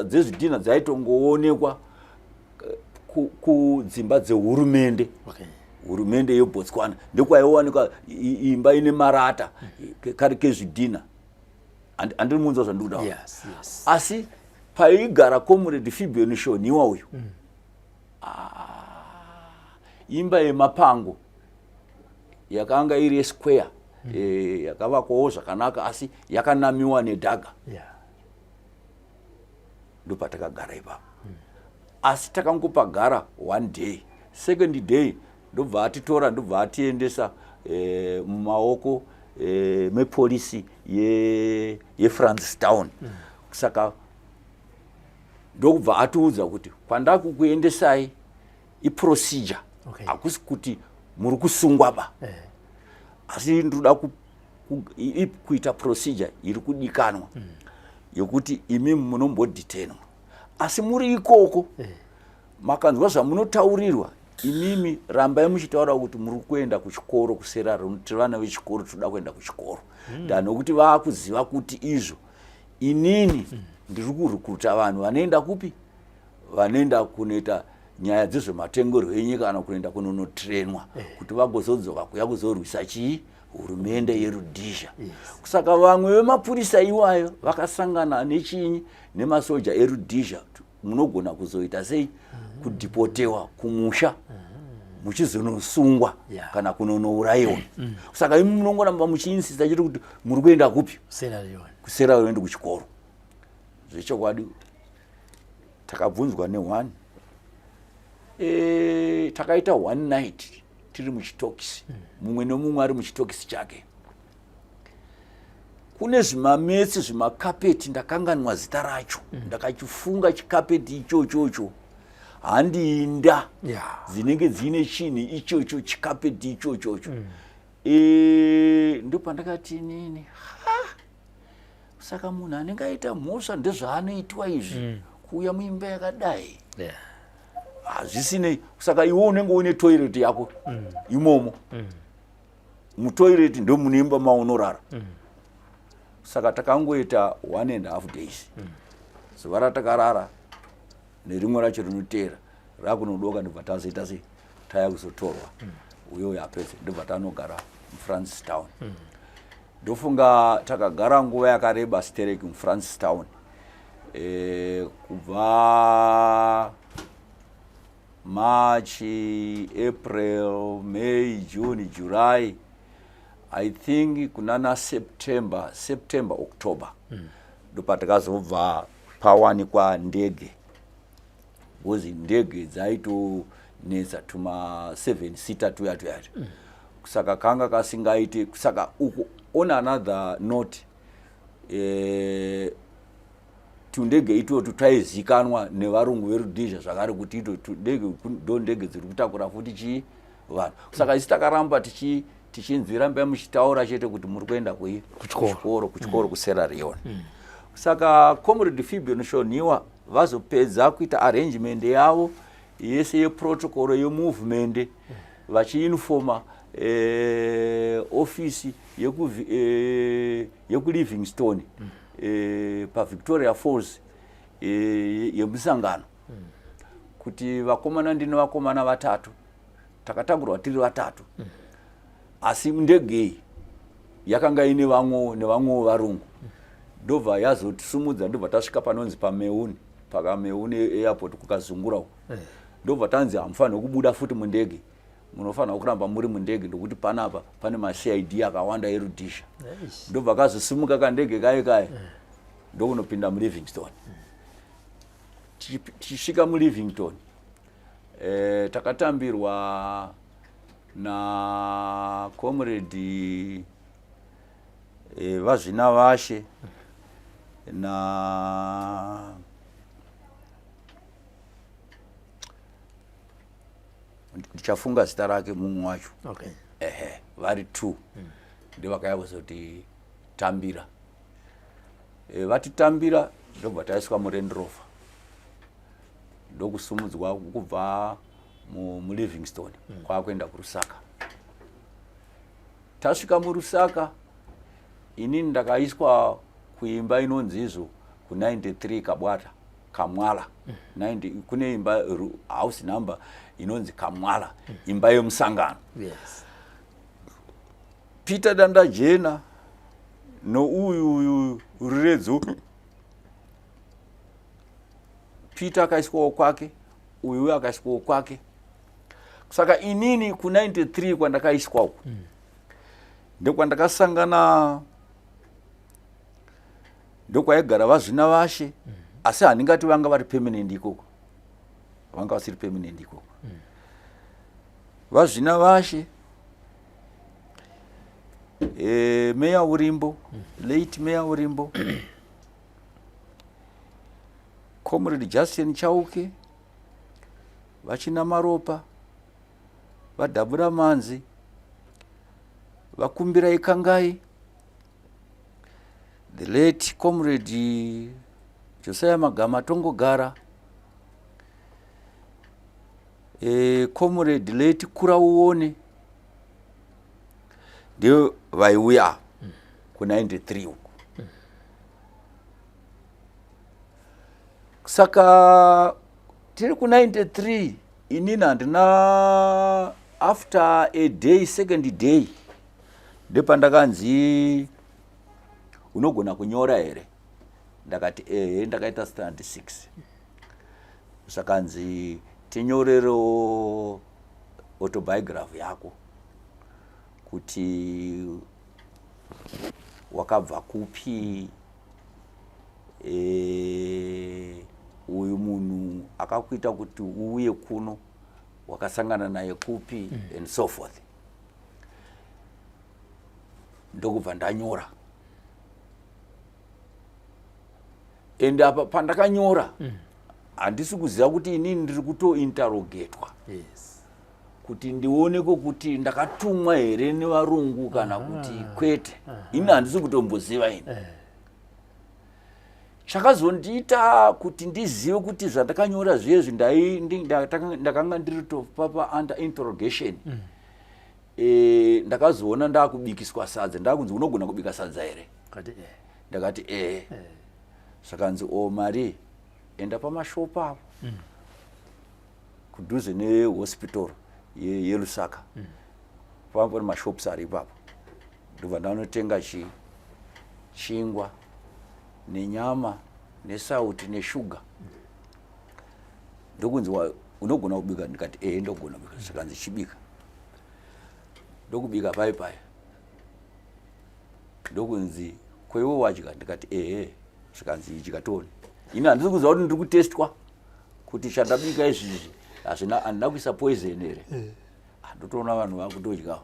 dzezvidhina dzaitongoonekwa kudzimba dzehurumende. Hurumende yeBotswana ndekwaiwanikwa imba ine marata kari kezvidhina. Handiri munzwa zvandiri kutaura? Yes. Asi paigara Comrade Fibion Shoniwa uyu, ah, imba yemapango yakanga iri yesquare, yakavakwawo zvakanaka asi yakanamiwa nedhaga. Ndopatakagara ipapo, asi takangopagara one day. Second day ndobva atitora, ndobva atiendesa mumaoko mepolisi yeFrancis Town. Saka ndokubva atiudza kuti kwandakukuendesai iprocedure. Hakusi kuti muri kusungwa ba, asi ndoda kuita procedure iri kudikanwa yekuti imi munombodetainwa, asi muri ikoko makanzwa zvamunotaurirwa, imimi rambai muchitaura kuti muri kuenda kuchikoro kuSierra Leone, tiri vana vechikoro, tinoda kuenda kuchikoro. Ndanokuti vaakuziva kuti izvo inini ndiri kurecruita vanhu vanoenda kupi, vanoenda kunoita nyaya dzezvematengerwo enyika kana kunoenda kunonotrainwa kuti vagozodzoka kuya kuzorwisa chii, hurumende yeRhodesia. Saka vamwe vemapurisa iwayo vakasangana nechinyi, nemasoja eRhodesia. Munogona kuzoita sei, kudeportewa kumusha muchizonosungwa kana kunonourayiwa. Saka imi munongoramba muchiinsista chete kuti muri kuenda kupi? Sierra Leone. KuSierra Leone, kuchikoro. Zvechokwadi takabvunzwa neone, takaita one night tiri muchitokisi, mumwe nemumwe ari muchitokisi chake. Kune zvimametsi, zvimakapeti, ndakanganwa zita racho. Ndakachifunga chikapeti ichochocho, handinda dzinenge dziine chinhu ichocho, chikapeti ichochocho. Ndopandakati nini, ha, saka munhu anenge aita mhosva ndezvaanoitwa izvi, kuuya muimba yakadai? Hazvisinei, saka iwe unenge uine toilet yako imomo. Mutoilet ndo mune imba maunorara. Saka takangoita 1.5 days. Zuva ratakarara nerimwe racho rinoteera rakunodoka, ndobva tazoita sei, taya kuzotorwa. Uyo uyo apedze, ndobva tanogara muFrancis Town. Ndofunga takagara nguva yakareba stereki muFrancis Town, kubva March, April, May, June, July, I think kunana September, October, ndopatakazobva pawanikwa ndege, because ndege dzaitonetsa, tuma 7 seater tuya tuya. Saka kanga kasingaiti. Saka uku, on another note, tundege itwotu twaizikanwa nevarungu veRhodesia zvakare kuti ito tundege ndo ndege dziri kutakura futi chii, vanhu. Saka isi takaramba tichinzi rambai muchitaura chete kuti muri kuenda kui Kuchikoro. Kuchikoro, kuchikoro kuSierra Leone. Saka Comrade Fibion Shonhiwa vazopedza kuita arrangement yavo yese yeprotocol yemovement, vachiinfoma ofisi yekuLivingstone paVictoria Falls yemusangano kuti vakomana, ndine vakomana vatatu, takatangurwa tiri vatatu, asi ndege iyi yakanga ine vamwewo nevamwewo varungu, ndobva yazotisumudza, ndobva tasvika panonzi paMeuni, pakaMeuni airport kukazungura uko, ndobva tanzi hamufaniri kubuda futi mundege, munofanira kuramba muri mundege ndokuti panapa pane maCID akawanda erudhisha. Ndobva kazosimuka kandege kaye kaye, ndokunopinda muLivingstone. Tichisvika muLivingstone, takatambirwa nacomrade vazvina vashe na ndichafunga zita rake mumwe wacho. Ehe, vari two ndovakauya kuzoti tambira. Vatitambira, ndobva taiswa muRand Rover, ndokusumudzwa kubva muLivingstone kwakuenda kuRusaka. Tasvika muRusaka, inini ndakaiswa kuimba inonzi izvo ku93 Kabwata Kamwala. 90, kune imba house number inonzi Kamwala, imba yemusangano. Peter Dandajena nouyu uyu Ruredzo, Peter akaiswawo kwake, uyu akaiswawo kwake. Saka inini ku93 kwandakaiswa uku ndokwandakasangana, ndokwaigara vazvina vashe, asi handingati vanga vari permanent ikoko, vanga vasiri permanent ikoko. Vazvina vashe, meya Urimbo, late meya Urimbo, Comrade Justin Chauke, vachina Maropa, vadhabura manzi, vakumbirai Kangai, the late Comrade Josiah Magama Tongogara, Comrade late Kurauone, ndiyo vaiuya ku93 uku. Saka tiri ku93, inini handina, after a day, second day, ndepandakanzi unogona kunyora here? Ndakati ehe, ndakaita standard 6. Zvakanzi tinyorerewo autobiography yako kuti wakabva kupi, uyu munhu akakuita kuti uuye kuno wakasangana naye kupi, and so forth. Ndokubva ndanyora, and apa pandakanyora handisi kuziva kuti inini ndiri kutointerrogatwa kuti ndioneko kuti ndakatumwa here nevarungu kana kuti kwete. Ini handisi kutomboziva ini. Chakazondiita kuti ndizive kuti zvandakanyora zvezvi ndakanga ndiri topapa under interrogation, ndakazoona ndakubikiswa sadza, ndakunzi unogona kubika sadza here? Kati. Ndakati ehe. Zvakanzi, o mari, enda pamashopu apo kudhuze nehospital yeLusaka, pamba pane mashops ari ipapo. Ndobva ndanotenga chingwa nenyama nesauti neshuga. Ndokunzi, unogona kubika?" Ndikati ehe, ndogona kubika. Zvikanzi chibika. Ndokubika pai pai. Ndokunzi, "Kweiwe wadya?" Ndikati ehe. Zvikanzi idya tione. Ini handisi kuziva kuti ndiri kutestwa kuti chandabika izvizvi hazvina, handina kuisa poison here. Ah, ndotoona vanhu vakutodyawo.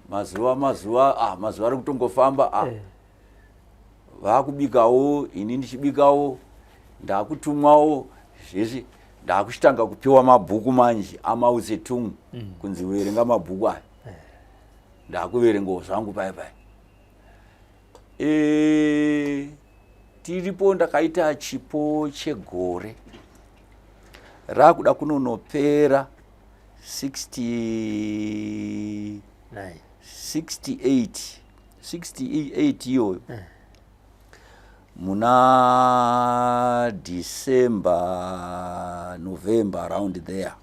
Mazuva mazuva ari kutongofamba, vaakubikawo, ini ndichibikawo, ndakutumwawo zvese, ndakuchitanga kupiwa mabhuku manje aMao Zedong, kunzi verenga mabhuku aya. Ndakuverengawo zvangu paya paya. E, tiripo ndakaita chipo chegore rakuda kunonopera 60 68 68 iyoyo eh. Muna December, November, around there.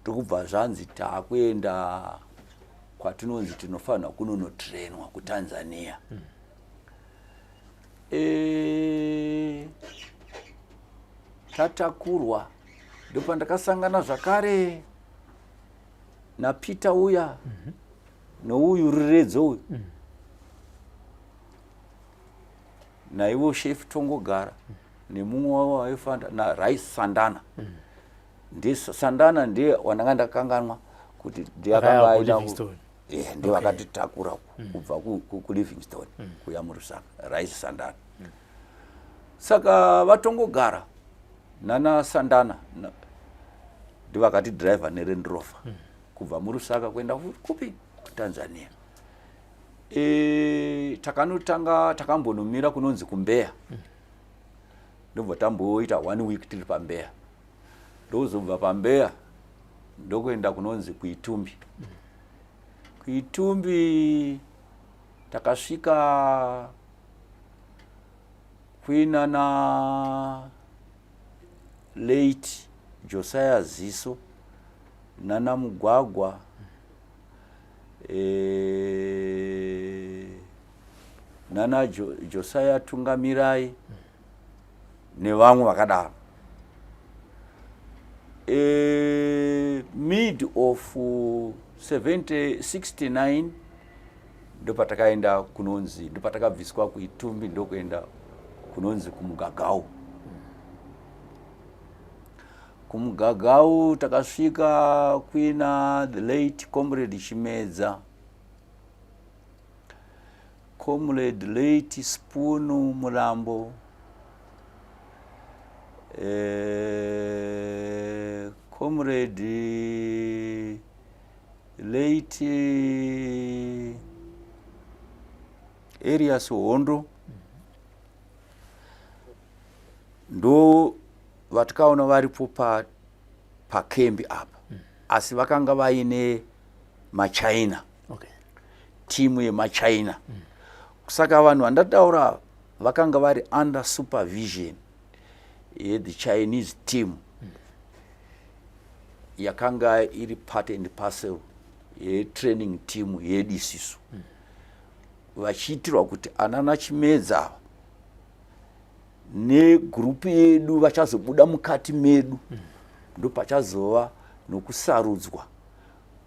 Ndokubva zvanzi taakuenda kwatinonzi tinofanirwa kunonotrainwa kuTanzania. E, tatakurwa ndopandakasangana zvakare naPeter uya nouyu Ruredzo uyu naivo Chef Tongogara nemumwe wavo waifanda naRice Sandana. Ndiye Sandana ndiye wandanga ndakanganwa kuti ndiye akanga Akauya aina kuLivingstone. Ndiye vakatitakura kubva kuLivingstone kuya muRusaka, Rice Sandana. Saka vaTongogara nana Sandana ndivo vakatidhiraivha neLand Rover kubva muRusaka kuenda kupi? KuTanzania. E, takanotanga takambonomira kunonzi kuMbeya, ndobva tamboita one week tiri paMbeya, ndozobva paMbeya ndokuenda kunonzi kuItumbi. Kuitumbi takasvika kuina na late Josiah Ziso nana Mugwagwa, nana Josiah Tungamirai nevamwe vakadaro. Mid of 70, 69 ndopatakaenda kunonzi, ndopatakabviswa kuItumbi ndokuenda kunonzi kuMugagau. KuMugagau takasvika kuina the late Comrade Chimedza, Comrade late Spunu Mulambo, Comrade late Arias Hondo, ndo vatikaona varipo pakembi apa. Asi vakanga vaine maChina, timu yemaChina. Saka vanhu vandataura ava vakanga vari under supervision yethe Chinese team yakanga iri part and parcel yetraining team yedu isisu, vachiitirwa kuti anana Chimedza ava negurupu yedu vachazobuda mukati medu, ndopachazova nokusarudzwa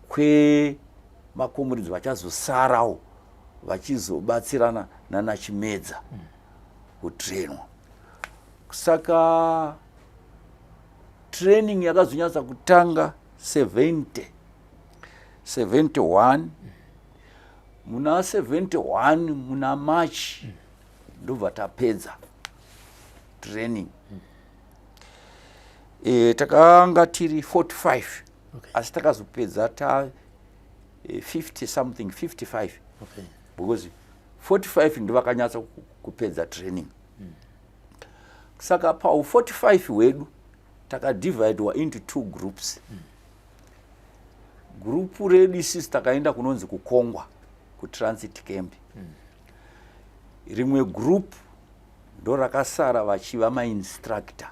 kwemakomuridzo vachazosarawo vachizobatsirana nanaChimedza kutrainwa. Saka training yakazonyatsa kutanga 70, 71. Muna 71 muna March ndobva tapedza training. Takanga tiri 45, asi takazopedza ta 50 something, 55, because 45 ndovakanyatsa kupedza training. Saka pau 45 hwedu takadivhaidwa into two groups. Gurupu redu isisi takaenda kunonzi kuKongwa, kutransit camp. Rimwe group ndo rakasara vachiva mainstructor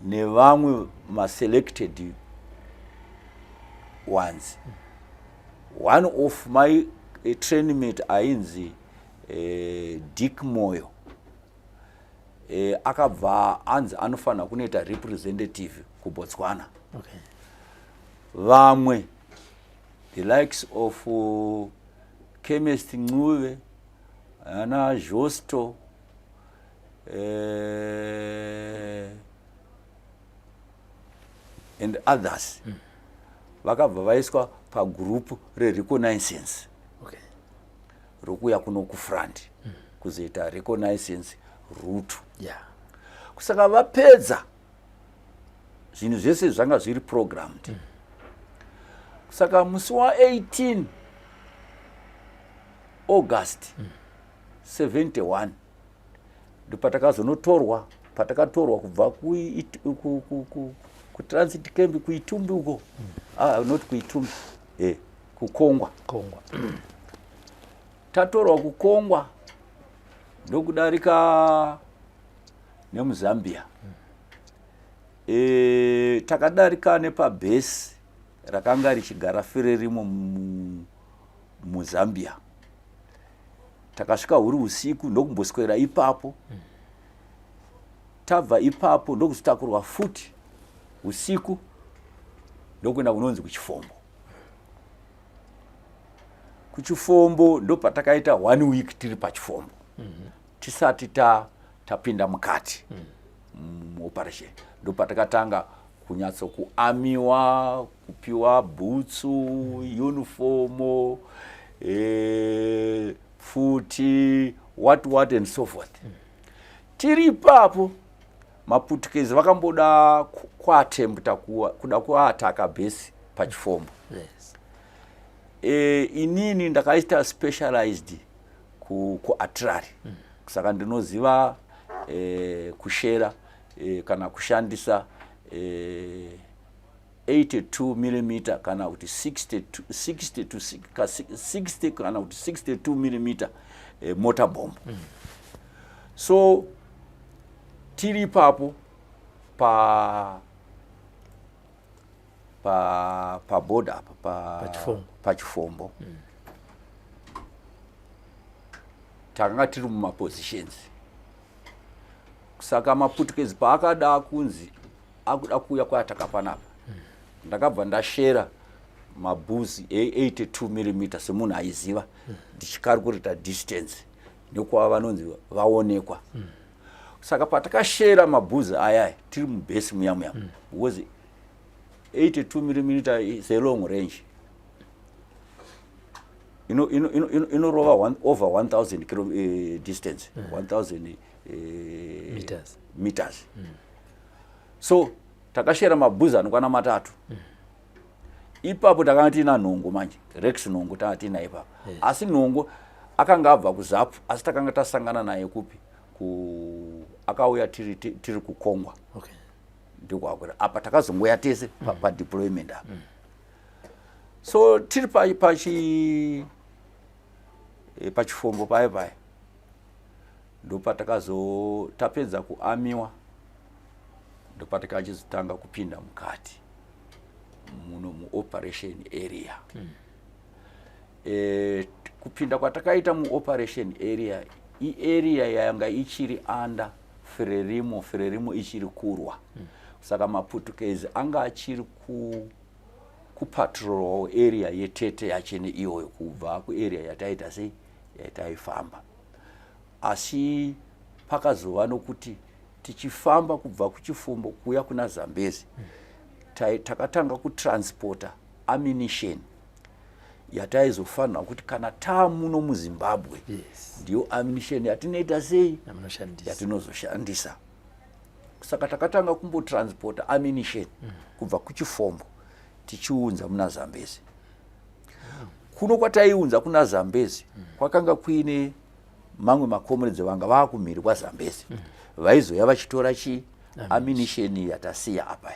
nevamwe maselected ones. One of my training mate ainzi Dick Moyo, akabva anzi anofanira kunoita representative kuBotswana. Vamwe, the likes of Chemist Ncube, ana Josto, and others, vakabva vaiswa pagurupu rereconnaissance rokuya kuno kufront kuzoita reconnaissance route. Saka vapedza zvinhu zvese zvanga zviri programmed. Saka musi wa18 August 71 ndopatakazonotorwa, patakatorwa kubva kutransit camp kuItumbi uko, ah, not kuItumbi, kuKongwa. Kongwa. Tatorwa kuKongwa ndokudarika nemuZambia. Takadarika nepabhesi rakanga richigara Frelimo muZambia. Takasvika huri usiku ndokumboswera ipapo. Tabva ipapo ndokuzotakurwa futi usiku ndokuenda kunonzi kuChifombo. KuChifombo ndopatakaita one week tiri paChifombo tisati tapinda mukati muoperation. Ndopatakatanga kunyatsokuamiwa, kupiwa bhutsu, unifomo, pfuti, what what and so forth. Tiri ipapo maPutukezi vakamboda kuatempta kuda kuataka bhesi paChifombo. Inini ndakaita specialized kuartillery, saka ndinoziva kushera kana kushandisa 82 mm kana kuti 60 60 to 60 kana kuti 62 mm mortar bomb. So tiri ipapo pa paborder apa paChifombo. PaChifombo takanga tiri mumapositions. Saka maPutukezi paakada kunzi akuda kuuya kwataka panapa, ndakabva ndashera mabhuzi e82 mm semunhu aiziva, ndichikalkulata distance nekwava vanonzi vaonekwa. Saka patakashera mabhuzi ayaya tiri mubhesi muya muya, because 82 mm is a long range, inorova over 1000 kilo distance, 1000 meters. Meters. So takashera mabhuzi anokwana matatu ipapo. Takanga tiina Nhongo manje, Rex Nhongo tanga tiina ipapo. Asi Nhongo akanga abva kuZAPU, asi takanga tasangana naye kupi? Ku akauya tiri kuKongwa. Ndikwakwira apa takazongoya tese padeployment apa. So tiri paChifombo paya paya ndopatakazotapedza tapedza kuamiwa, ndopatakachizotanga kupinda mukati muno muoperation area. Kupinda kwatakaita muoperation area, iarea yanga ichiri under Frelimo. Frelimo ichiri kurwa, saka maPutukezi anga achiri kupatrolawo area yeTete yachene iyoyo kubva kuarea yataita sei, yataifamba. Asi pakazova nokuti tichifamba kubva kuChifombo kuuya kuna Zambezi, takatanga kutransporta ammunition yataizofanira kuti kana taamuno muZimbabwe, ndiyo ammunition yatinoita sei, yamunoshandisa. Yatinozoshandisa. Saka takatanga kumbotransporta ammunition kubva kuChifombo tichiunza muna Zambezi. Kuno kwataiunza kuna Zambezi kwakanga kuine mamwe macomrades vanga vaakumhiri kwaZambezi, vaizoya vachitora chi ammunition yatasiya apa,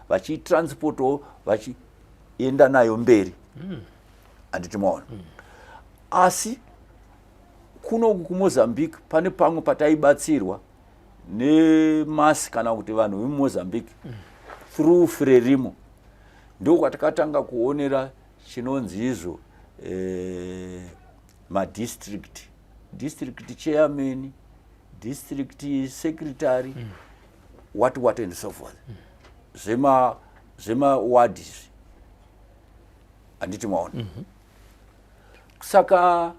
vachitransportawo vachienda nayo mberi, handiti maona? Asi kunoku kuMozambique pane pamwe pataibatsirwa nemasi kana kuti vanhu vemuMozambique through Frelimo. Ndokwatakatanga kuonera chinonzi izvo madistrict, district chairman, district secretary, what what and so forth, zvemaward izvi, handiti maona? Saka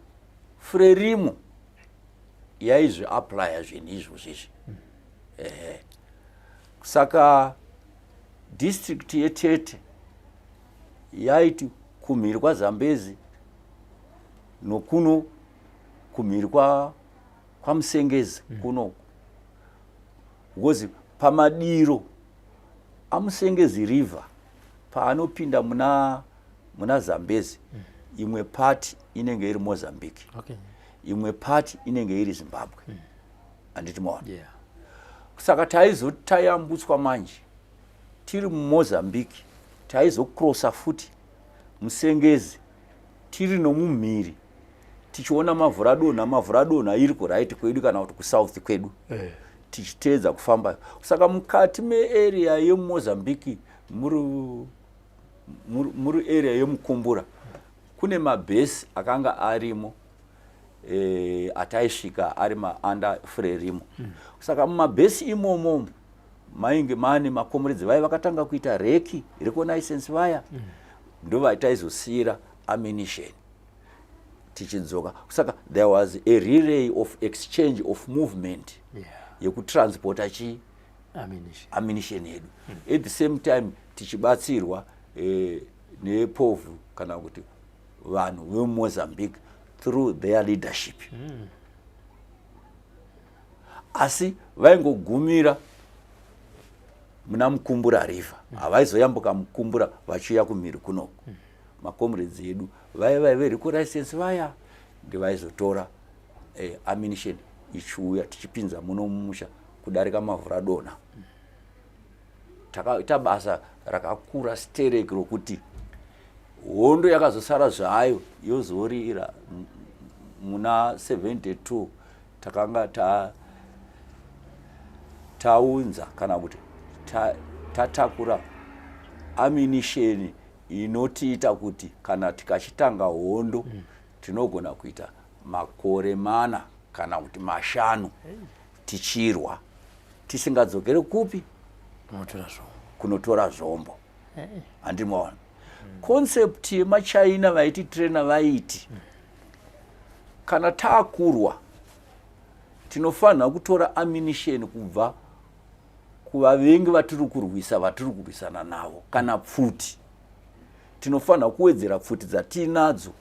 Frelimo yaizviapplya zvinhu izvozvo izvi. Ehe, saka district yeTete yaiti kumhiri kwaZambezi nokuno kumhiri kwaMusengezi kunoku, because pamadiro aMusengezi River paanopinda muna Zambezi, imwe part. inenge iri Mozambique, imwe part inenge iri Zimbabwe. Handiti maona? Yeah. Saka taizoti tayambutswa manje tiri muMozambique, taizokrosa futi Musengezi tiri nomumhiri, tichiona Mavhuradonha. Mavhuradonha iri kuright kwedu kana kuti kusouth kwedu, tichiteedza kufamba. Saka mukati mearea yeMozambique, muri area yeMukumbura, kune mabhesi akanga arimo ataisvika ari maunder Frelimo. Saka mumabhesi imomo mainge maane makomuredzi vaya vakatanga kuita recce, reconnaissance vaya, ndovataizosiyira ammunition tichidzoka. Saka there was a relay of exchange of movement yekutransporta chi Ammunition. Ammunition yedu, at the same time tichibatsirwa nepovhu kana kuti vanhu vemuMozambique through their leadership. Asi vaingogumira muna Mukumbura River, havaizoyambuka Mukumbura vachiuya kumhiri kunoku. Macomrades edu vaiva vereconnaissance vaya ndivaizotora ammunition ichiuya, tichipinza muno mumusha kudarika Mavhuradonha. Takaita basa rakakura stereki rokuti hondo yakazosara zvayo yozorira muna 72. Takanga taunza kana kuti tatakura ammunition inotiita kuti kana tikachitanga hondo tinogona kuita makore 4 kana kuti 5 tichirwa tisingadzokere kupi? Kunotora zvombo. Kunotora zvombo. Handimaona concept yemaChina vaiti trainer, vaiti kana taakurwa tinofanira kutora ammunition kubva kuvavengi vatiri kurwisa, vatiri kurwisana navo. Kana pfuti, tinofanira kuwedzera pfuti dzatiinadzo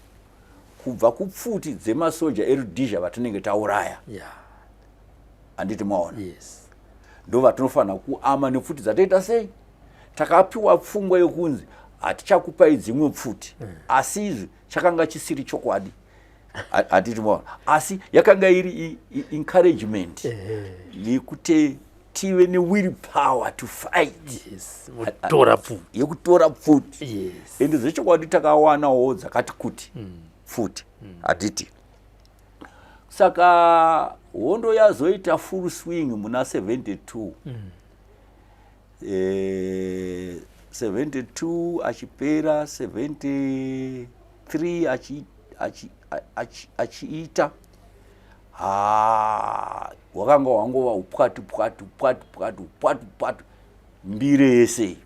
kubva kupfuti dzemasoja eRhodesia vatinenge tauraya. Handiti maona? Yes. Ndo vatinofanira kuama nepfuti dzatoita sei. Takapiwa pfungwa yokunzi hatichakupai dzimwe pfuti, asi izvi chakanga chisiri chokwadi. Handiti maona? Asi yakanga iri encouragement yekuti tive newill power to fight. Yes, votora pfuti. Yekutora pfuti. Ende zvechokwadi takawanawo dzakati kuti pfuti, hatiti? Saka hondo yazoita full swing muna 72. 72 achipera, 73 achiita, ha, hwakanga hwangova upwatu pwatu pwatu pwatu pwatu pwatu mbire yese.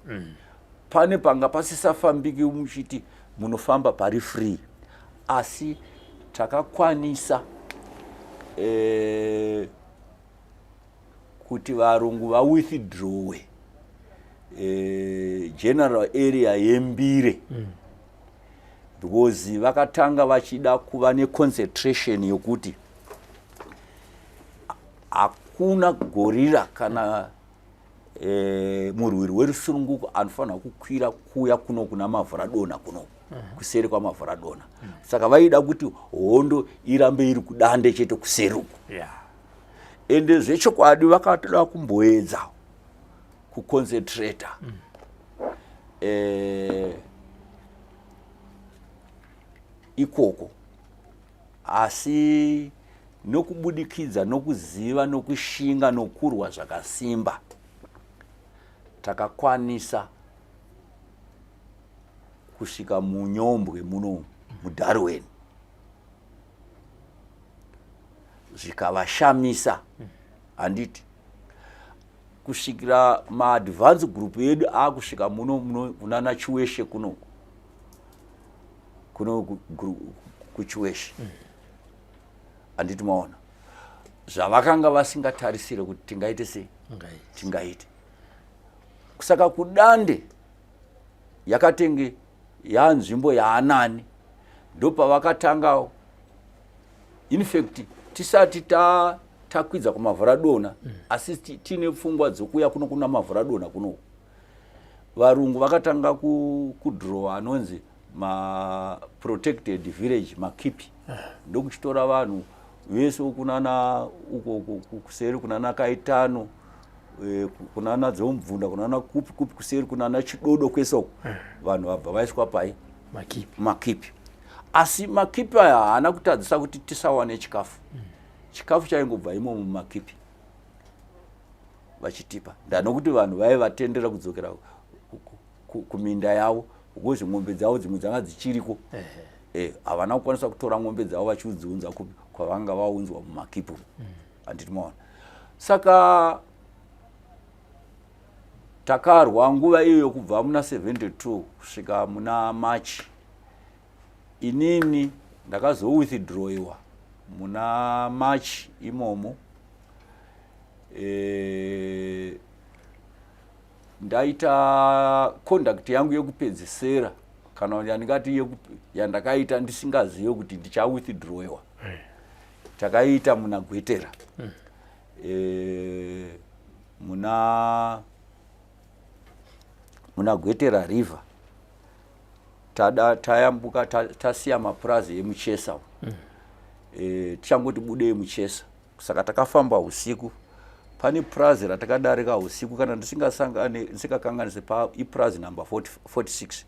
Pane panga pasisafambiki muchiti munofamba pari free, asi takakwanisa kuti varungu vawithdrawe general area yeMbire, because vakatanga vachida kuva neconcentration yokuti hakuna guerrilla kana murwiri werusununguko anofanira kukwira kuuya kuno kuna Mavhuradonha, kuno kuseri kwaMavhuradonha. Saka vaida kuti hondo irambe iri kudande chete, kuseri uku. Ende zvechokwadi vakatoda kumboedza kuconcentrata ikoko, asi nokubudikidza nokuziva, nokushinga, nokurwa zvakasimba, takakwanisa kusvika muNyombwe muno muDarwin, zvikavashamisa, handiti? Kusvikira maadvance group edu aakusvika muno muno kunana Chiweshe kunoku, kuno kuChiweshe, handiti maona zvavakanga vasingatarisire kuti tingaite sei? Ngaite. Tingaite. Saka kudande yakatenge yanzvimbo yaanani, ndopavakatanga. In fact, tisati takwidza kuMavhuradonha, asi tiine pfungwa dzokuya kuno kuna Mavhuradonha kunoku, varungu vakatanga kudhirowa anonzi Maprotected village, makipi, ndokuchitora vanhu vese kunana uko kuseri kunana Kaitano, kunana Dzomubvunda, kunana kupi kupi kuseri kunana Chidodo, kwese uko. Vanhu vabva vaiswa pai? Makipi. Makipi. Asi makipi aya haana kutadzisa kuti tisawane chikafu. Chikafu chaingobva imomo mumakipi vachitipa, ndanokuti vanhu vaivatendera kudzokera kuminda yavo because mombe dzavo dzimwe dzanga dzichiriko. Havana kukwanisa kutora mombe dzavo vachidziunza kupi kwavanga vaunzwa mumakipi. Handiti maona? Saka takarwa nguva iyoyo kubva muna 72 kusvika muna March. Inini ndakazowithdrawiwa muna March imomo. Ndaita conduct yangu yekupedzisira, kana yandingati yandakaita ndisingazive kuti ndichawithdrawiwa, takaita muna Gwetera, muna Gwetera River. Tada tayambuka, tasiya mapurazi emuchesa. Tichangoti budei muchesa, saka takafamba usiku. Pane purazi ratakadarika usiku, kana ndisingakanganise, pa ipurazi number 40, 46.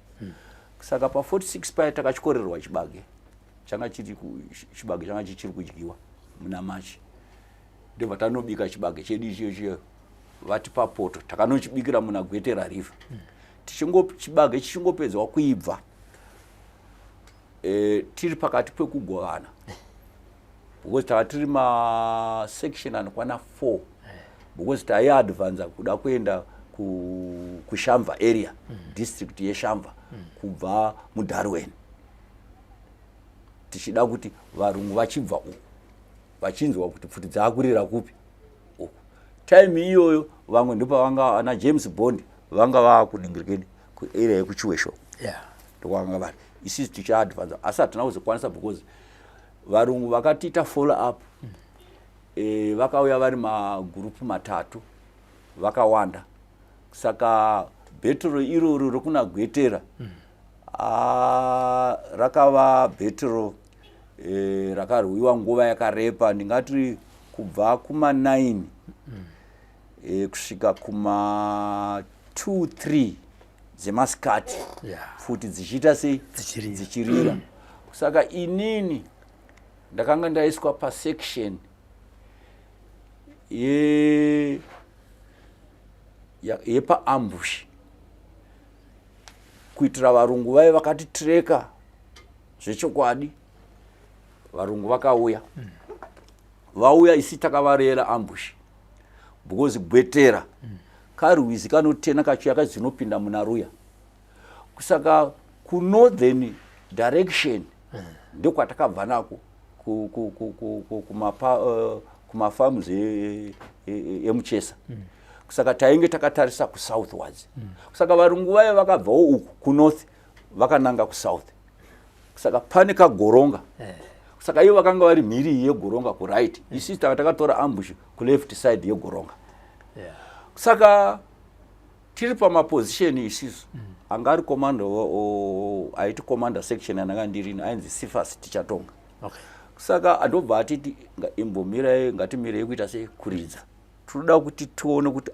Saka pa46 paya takatyorerwa chibage changa chiri chibage changa chichiri kudyiwa muna Machi. Ndobva tanobika chibage chedu ichiyo chiyo vatipa poto. Takanochibikira muna Gwetera River. Chibage chichingopedzwa kuibva, tiri pakati pekugovana, because tava tiri masection anokwana 4, because taiadvanza kuda kuenda kuShamva area, district yeShamva, kubva muDarwen, tichida kuti varungu vachibva uku vachinzwa kuti pfuti dzaakurira kupi uku. Time iyoyo vamwe ndopavanga ana James Bond vanga vaakuningirikeni kuarea yekuChiwesho, ndokwavanga vari. Isisi tichiadvanza, asi hatina kuzokwanisa because varungu vakatiita follow up. Vakauya vari magurupu matatu, vakawanda. Saka battle iroro rokuna Gwetera, rakava battle rakarwiwa nguva yakareba, ndingati kubva kuma9 kusvika kuma 2 3 dzemasikati, futi dzichiita sei? Dzichirira. Dzichirira. Saka inini ndakanga ndaiswa pasection yepaambush kuitira varungu vaive vakatitreka. Zvechokwadi varungu vakauya. Vauya, isi takavarera ambush, because Gwetera karwizi kanotena kachiuya kazinopinda muna Ruya. Saka kunorthern direction ndokwatakabva nako kumafarms emuchesa. Saka tainge takatarisa kusouthwards. Saka varungu vaya vakabvawo uku kunorth vakananga kusouth. Saka pane kagoronga. Saka ivo vakanga vari mhiri yegoronga kuright, isisi taka takatora ambush kuleft side yegoronga. Saka tiri pamaposition isisu, anga ari commander aiti commander section yandanga ndirini ainzi Sifas Tichatonga. Saka andobva atiti, "Imbomirai, ngatimirei kuita sei, kuridza. Tinoda kuti tione kuti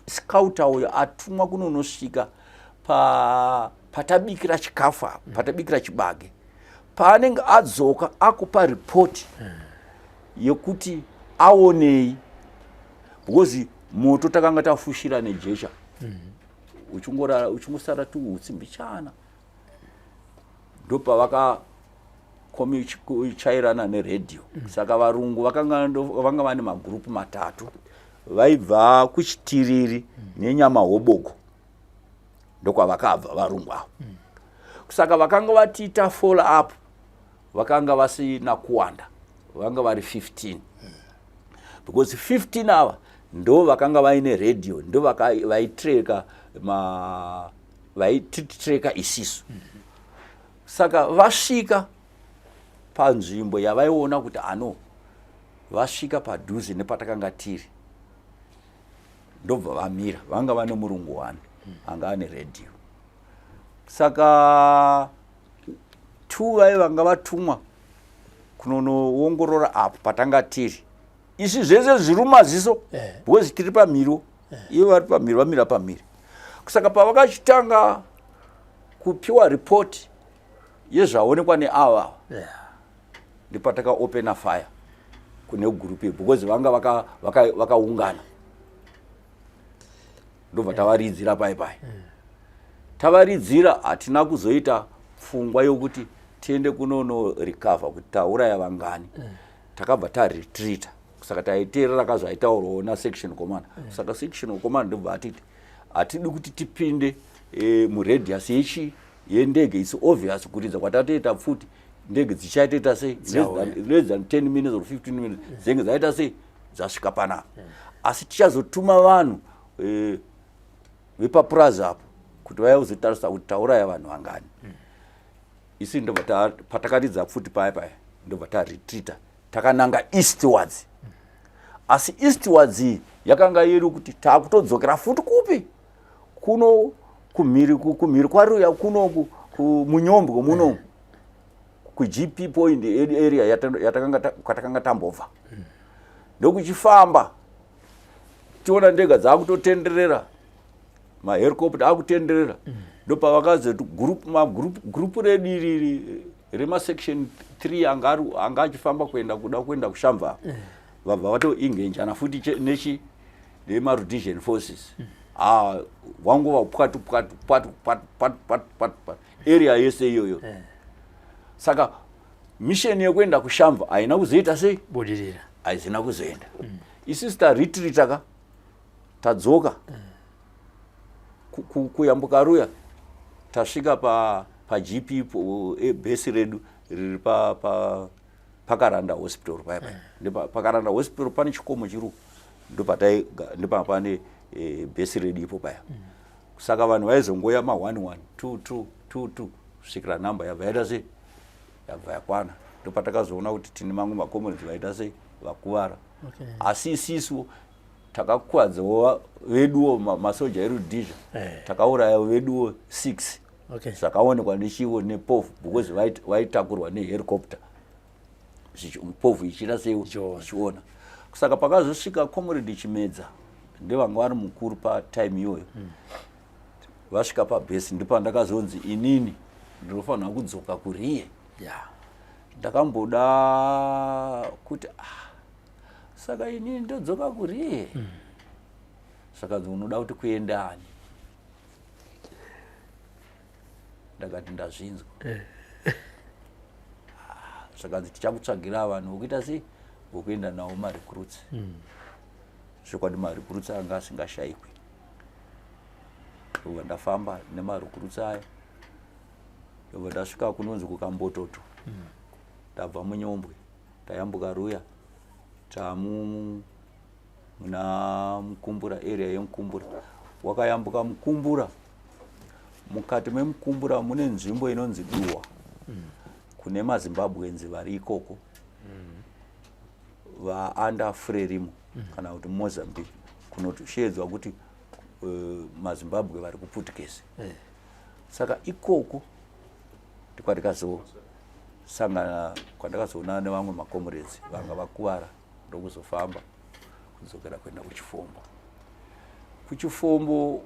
scouter uyo atumwa kunonosvika patabikira chikafu apa, patabikira chibage, paanenge adzoka akupa ripoti yekuti aonei, because moto takanga tafushira nejecha, uchingorara uchingosara tuutsi mbichana." Ndopavakachairana neredhiyo. Saka varungu vanga vane magurupu matatu vaibva kuChitiriri nenyama hobogo, ndokwavakabva varungu avo. Saka vakanga vatiita follow up vakanga vasina kuwanda, vanga vari 15, because 15 ava ndo vakanga vaine redhiyo, ndo vaitreka vaititreka isisu. Saka vasvika panzvimbo yavaiona kuti ano vasvika padhuze nepatakanga tiri, ndobva vamira. Vanga vane murungu wani anga ane redhiyo. Saka Two vaye vanga vatumwa kunonoongorora apo patanga tiri isi zvese zviri mumaziso eh. because tiri pamhiro eh. ivo vari pamhiro vamira pamhiri saka pavakachitanga kupiwa report yezvaonekwa neava ava ndipatakaopena fire kune group because vanga vakaungana vaka, vaka ndobva tavaridzira pai pai mm. tavaridzira hatina kuzoita pfungwa yokuti tiende kunono recover kuti tauraya vangani mm. takabva taretreata saka taiteerera ka zvaitaurwawo nasection commander mm. saka section commander ndobva atiti hatidi kuti tipinde e, muradius yechi yendege its obvious kuridza kwatatoita pfuti ndege dzichaitoita sei less than 10 minutes or 15 minutes dzinenge dzaita sei dzasvika panapa asi tichazotuma vanhu eh, vepapurazi apo kuti vaya kuzotarisa kuti tauraya vanhu vangani isi ndobva patakaridza pfuti paya paya ndobva taretreata takananga eastwards asi eastwards iyi yakanga iri kuti takutodzokera futi kupi kuno kumhiri kumhiri kwaruya kunoku munyombwe munomu kugp point area yatakanga tambobva ndokuchifamba tiona ndega dzakutotenderera mahelicopter akutenderera ndopavakazoti gurupu redu iriri remasection 3 anga achifamba kuenda kuda kuenda kushamva vabva vatoingenjana futi nechi nemarudesian forces ah, wangova pwatu pwatu pwatu pwatu pwatu pwatu pwatu pwatu area yese iyoyo eh. Saka mission yekuenda kushamva haina kuzoita sei budirira haizina kuzoenda mm. Isusu taretreata ka tadzoka mm. Kuyambuka ruya tasvika pa pagp e, base redu riri pa, pa pakaranda hospital paya paya mm. Pakaranda hospital pane chikomo chiri ndopatai ndopapane e, base redu ipo paya mm. Saka vanhu vaizongoya ma 1 1 2 2 2 2 kusvikira number yabva yaita sei yabva yakwana ndopatakazoona kuti tine mamwe macomrades vaita sei vakuvara okay. Asi isisu takakuvadzawo veduwo masoja erudhizha eh. Takauraya veduwo 6 okay. Zvakaonekwa nechiwo nepofu because vaitakurwa nehelicopter povhu ichiita sei ichiona saka pakazosvika comrade chimedza ndevanga vari mukuru patime iyoyo mm. Vasvika pabhesi ndopandakazonzi inini ndinofanira kudzoka kuriye yeah. Ndakamboda kuti ah, saka inini ndodzoka kuriye mm. Saka unoda kuti kuende ani ndakati ndazvinzwa eh. Ah, zvakanzi tichakutsvagira vanhu vokuita sei vokuenda nawo marecruits mm. Zvokwadi marecruits anga asingashaikwi ndobva ndafamba nemarecruits aya ndobva ndasvika kunonzi kukambototo mm. Ndabva munyombwe tayambuka ruya tamu muna mukumbura area yemukumbura wakayambuka mukumbura mukati memukumbura mune nzvimbo inonzi duwa mm. Kune mazimbabwenzi vari ikoko mm. Vaanda frerimo mm. Kana kuti mozambique kunotosheedzwa kuti mazimbabwe vari kuputukezi mm. Saka ikoko ndikwatikazosangana kwandakazoonana nevamwe makomuredzi vanga vakuvara ndokuzofamba kudzokera kuenda kuchifombo kuchifombo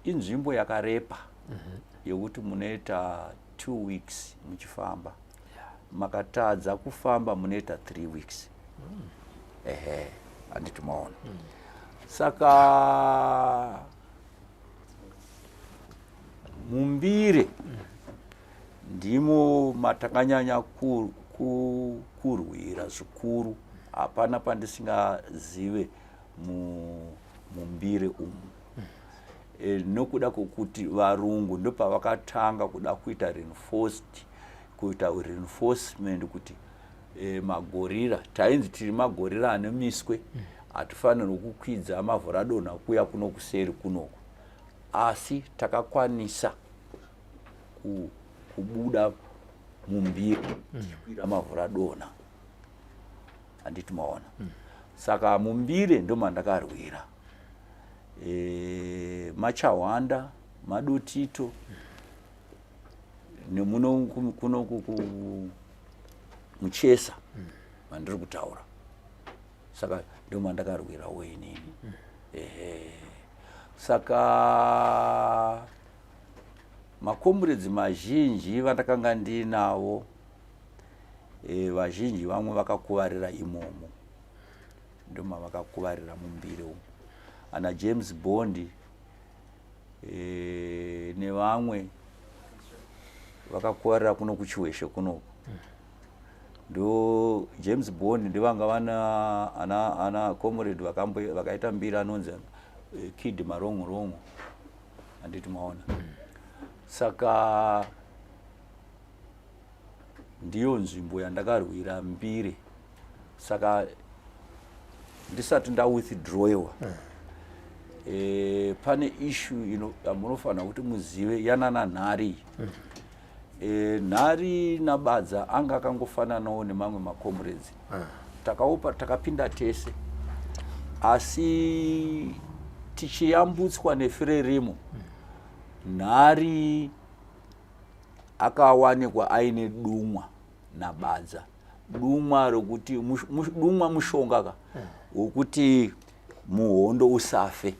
inzvimbo yakarepa mm -hmm. Yokuti munoita two weeks muchifamba yeah. Makatadza kufamba munoita three weeks mm. Ehe handiti maona mm. Saka mumbire mm. Ndimo matakanyanya kurwira zvikuru hapana pandisingazive mumbire umu e, nokuda kwokuti varungu ndopavakatanga kuda kuita reinforced kuita reinforcement kuti e, magorira tainzi tiri magorira ane miswe hatifanirwi kukwidza mavhuradonha kuya kuno kuseri kunoku asi takakwanisa kubuda mumbiri tichikwira mavhuradonha handiti maona mm. Saka mumbire ndomandakarwira e, machahwanda madotito mm. Nemuno kuno muchesa mandiri kutaura, saka ndomandakarwirawo inini. Ehe, saka macomrades mazhinji vandakanga ndinavo, vazhinji vamwe vakakuvarira imomo, ndoma vakakuvarira mumbire umu, ana James Bond nevamwe vakakuvarira kuno kuChiweshe kunoku. Ndo James Bond ndivanga vana ana comrade vakaita mbiri anonzi Kid Marongorongo, handiti maona? Saka ndiyo nzvimbo yandakarwira mbiri. Saka ndisati ndawithdrawiwa, pane issue ino yamunofanira kuti muzive yanana Nhari. Nhari naBadza anga akangofananawo nemamwe macomrades. Takaopa, takapinda tese, asi tichiyambutswa neFrelimo, Nhari akawanikwa aine dumwa naBadza, dumwa rokuti dumwa mushonga ka wokuti muhondo usafe,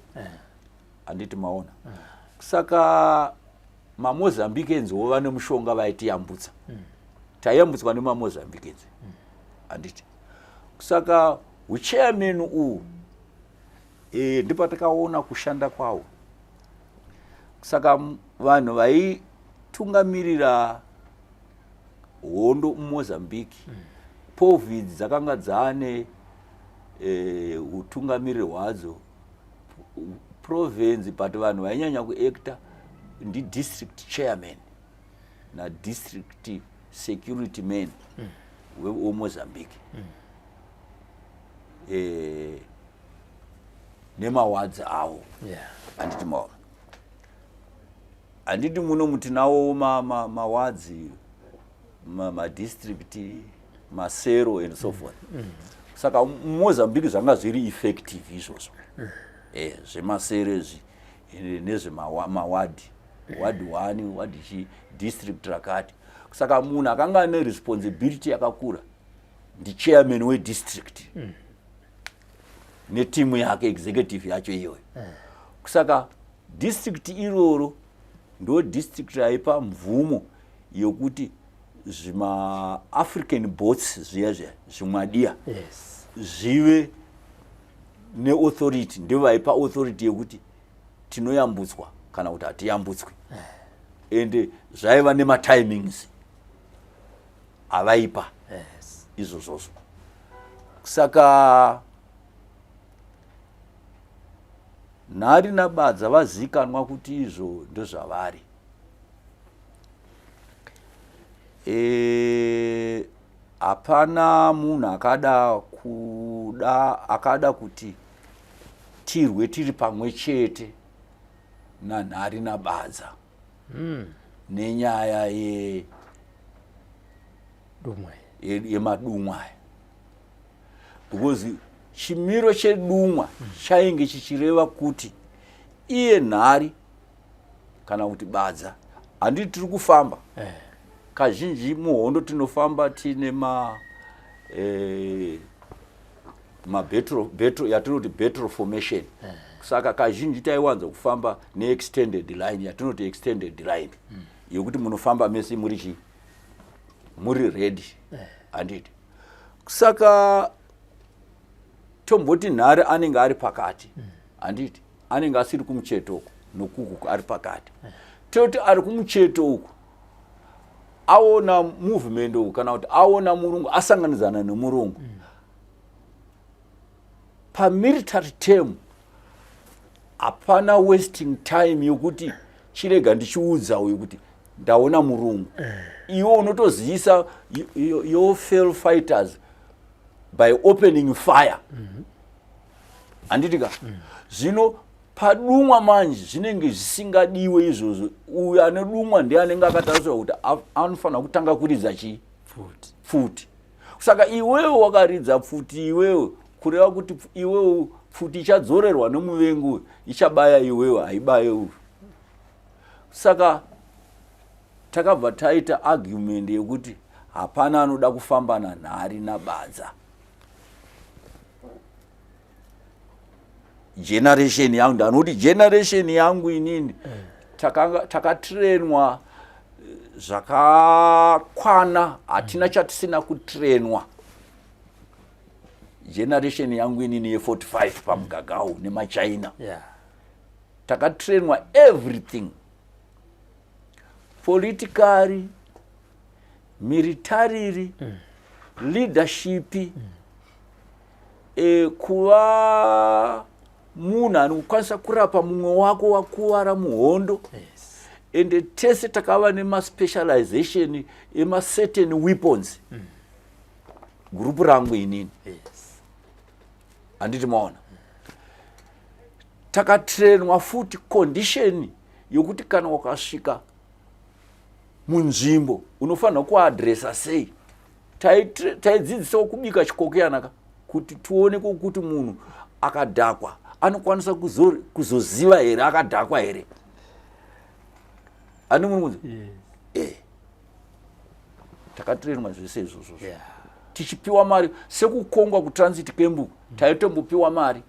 handiti maona? Saka maMozambicans wo vane mushonga vaitiyambutsa, taiyambutswa nemaMozambicans, handiti? Saka uchairman uhu, ndipatakaona kushanda kwawo. Saka vanhu vaitungamirira hondo muMozambique, province dzakanga dzaane utungamiriri hwadzo, province, but vanhu vainyanya kuacta ndidistrict chairman nadistrict security man weMozambique nemawadzi avo, handiti maona? Handiti muno mutinawo mawadzi, madistrict, masero and so forth? Saka muMozambique zvanga zviri effective izvozvo, zvemasero izvi nezvemawadhi, ward one, ward chi, district rakati. Saka munhu akanga ane responsibility yakakura ndichairman wedistrict netimu yake, executive yacho iyoyo. Saka district iroro ndo district raipa mvumo yokuti zvimaAfrican boats zviya zviya zvimwadiya zvive neauthority. Ndovaipa authority yekuti tinoyambutswa kana kuti hatiyambutswi, ende zvaiva nematimings avaipa izvozvozvo. Saka Nhari naBadza vazikanwa kuti izvo ndozvavari. Hapana munhu akada kuda akada kuti tirwe tiri pamwe chete naNhari naBadza nenyaya ye Dumwa. Yemadumwa aya, because chimiro chedumwa chainge chichireva kuti iye Nhari kana kuti Badza, handiti tiri kufamba? Kazhinji muhondo tinofamba tiine ma battle yatinoti battle formation. Saka kazhinji taiwanza kufamba neextended line, yatinoti extended line, yekuti munofamba mese muri chii, muri ready, handiti? Saka tomboti Nhari anenge ari pakati, handiti? Anenge asiri kumucheto uku nokuku, ari pakati. Toti ari kumucheto uku aona movement uku, kana kuti aona murungu, asanganidzana nemurungu. Pamilitary term hapana wasting time yokuti chirega ndichiudza uyu kuti ndaona murungu. Iwe unotozivisa your fellow fighters by opening fire, handiti ka? Zvino padumwa manje zvinenge zvisingadiwe izvozvo. Uyu ane dumwa ndiye anenge akatariswa kuti anofanira kutanga kuridza chii? Pfuti. Pfuti. Saka iwewe wakaridza pfuti iwewe, kureva kuti iwewe pfuti ichadzorerwa nomuvengi uyu, ichabaya iwewe, haibaye uyu. Saka Takabva taita argument yekuti hapana anoda kufamba naNhari naBadza. Generation yangu, ndanoti generation yangu inini takatrenwa zvakakwana, hatina chatisina kutrenwa. Generation yangu inini ye45 pamugagau nemaChina, takatrenwa everything, politically, militarily, leadership, kuva munhu anokwanisa kurapa mumwe wako wakuvara muhondo. Ende tese takava nemaspecialization emacertain weapons. Gurupu rangu inini, handiti maona, takatrenwa futi condition yokuti kana wakasvika munzvimbo unofanira kuadresa sei. Taidzidzisawo kubika chikokeyanaka kuti tione kuti munhu akadhakwa anokwanisa kuzoziva here akadhakwa here. Ani muri kunzi? Yes. Takatrenwa zvese izvozvo. Tichipiwa mari sekukongwa kutransit camp, taitombopiwa mari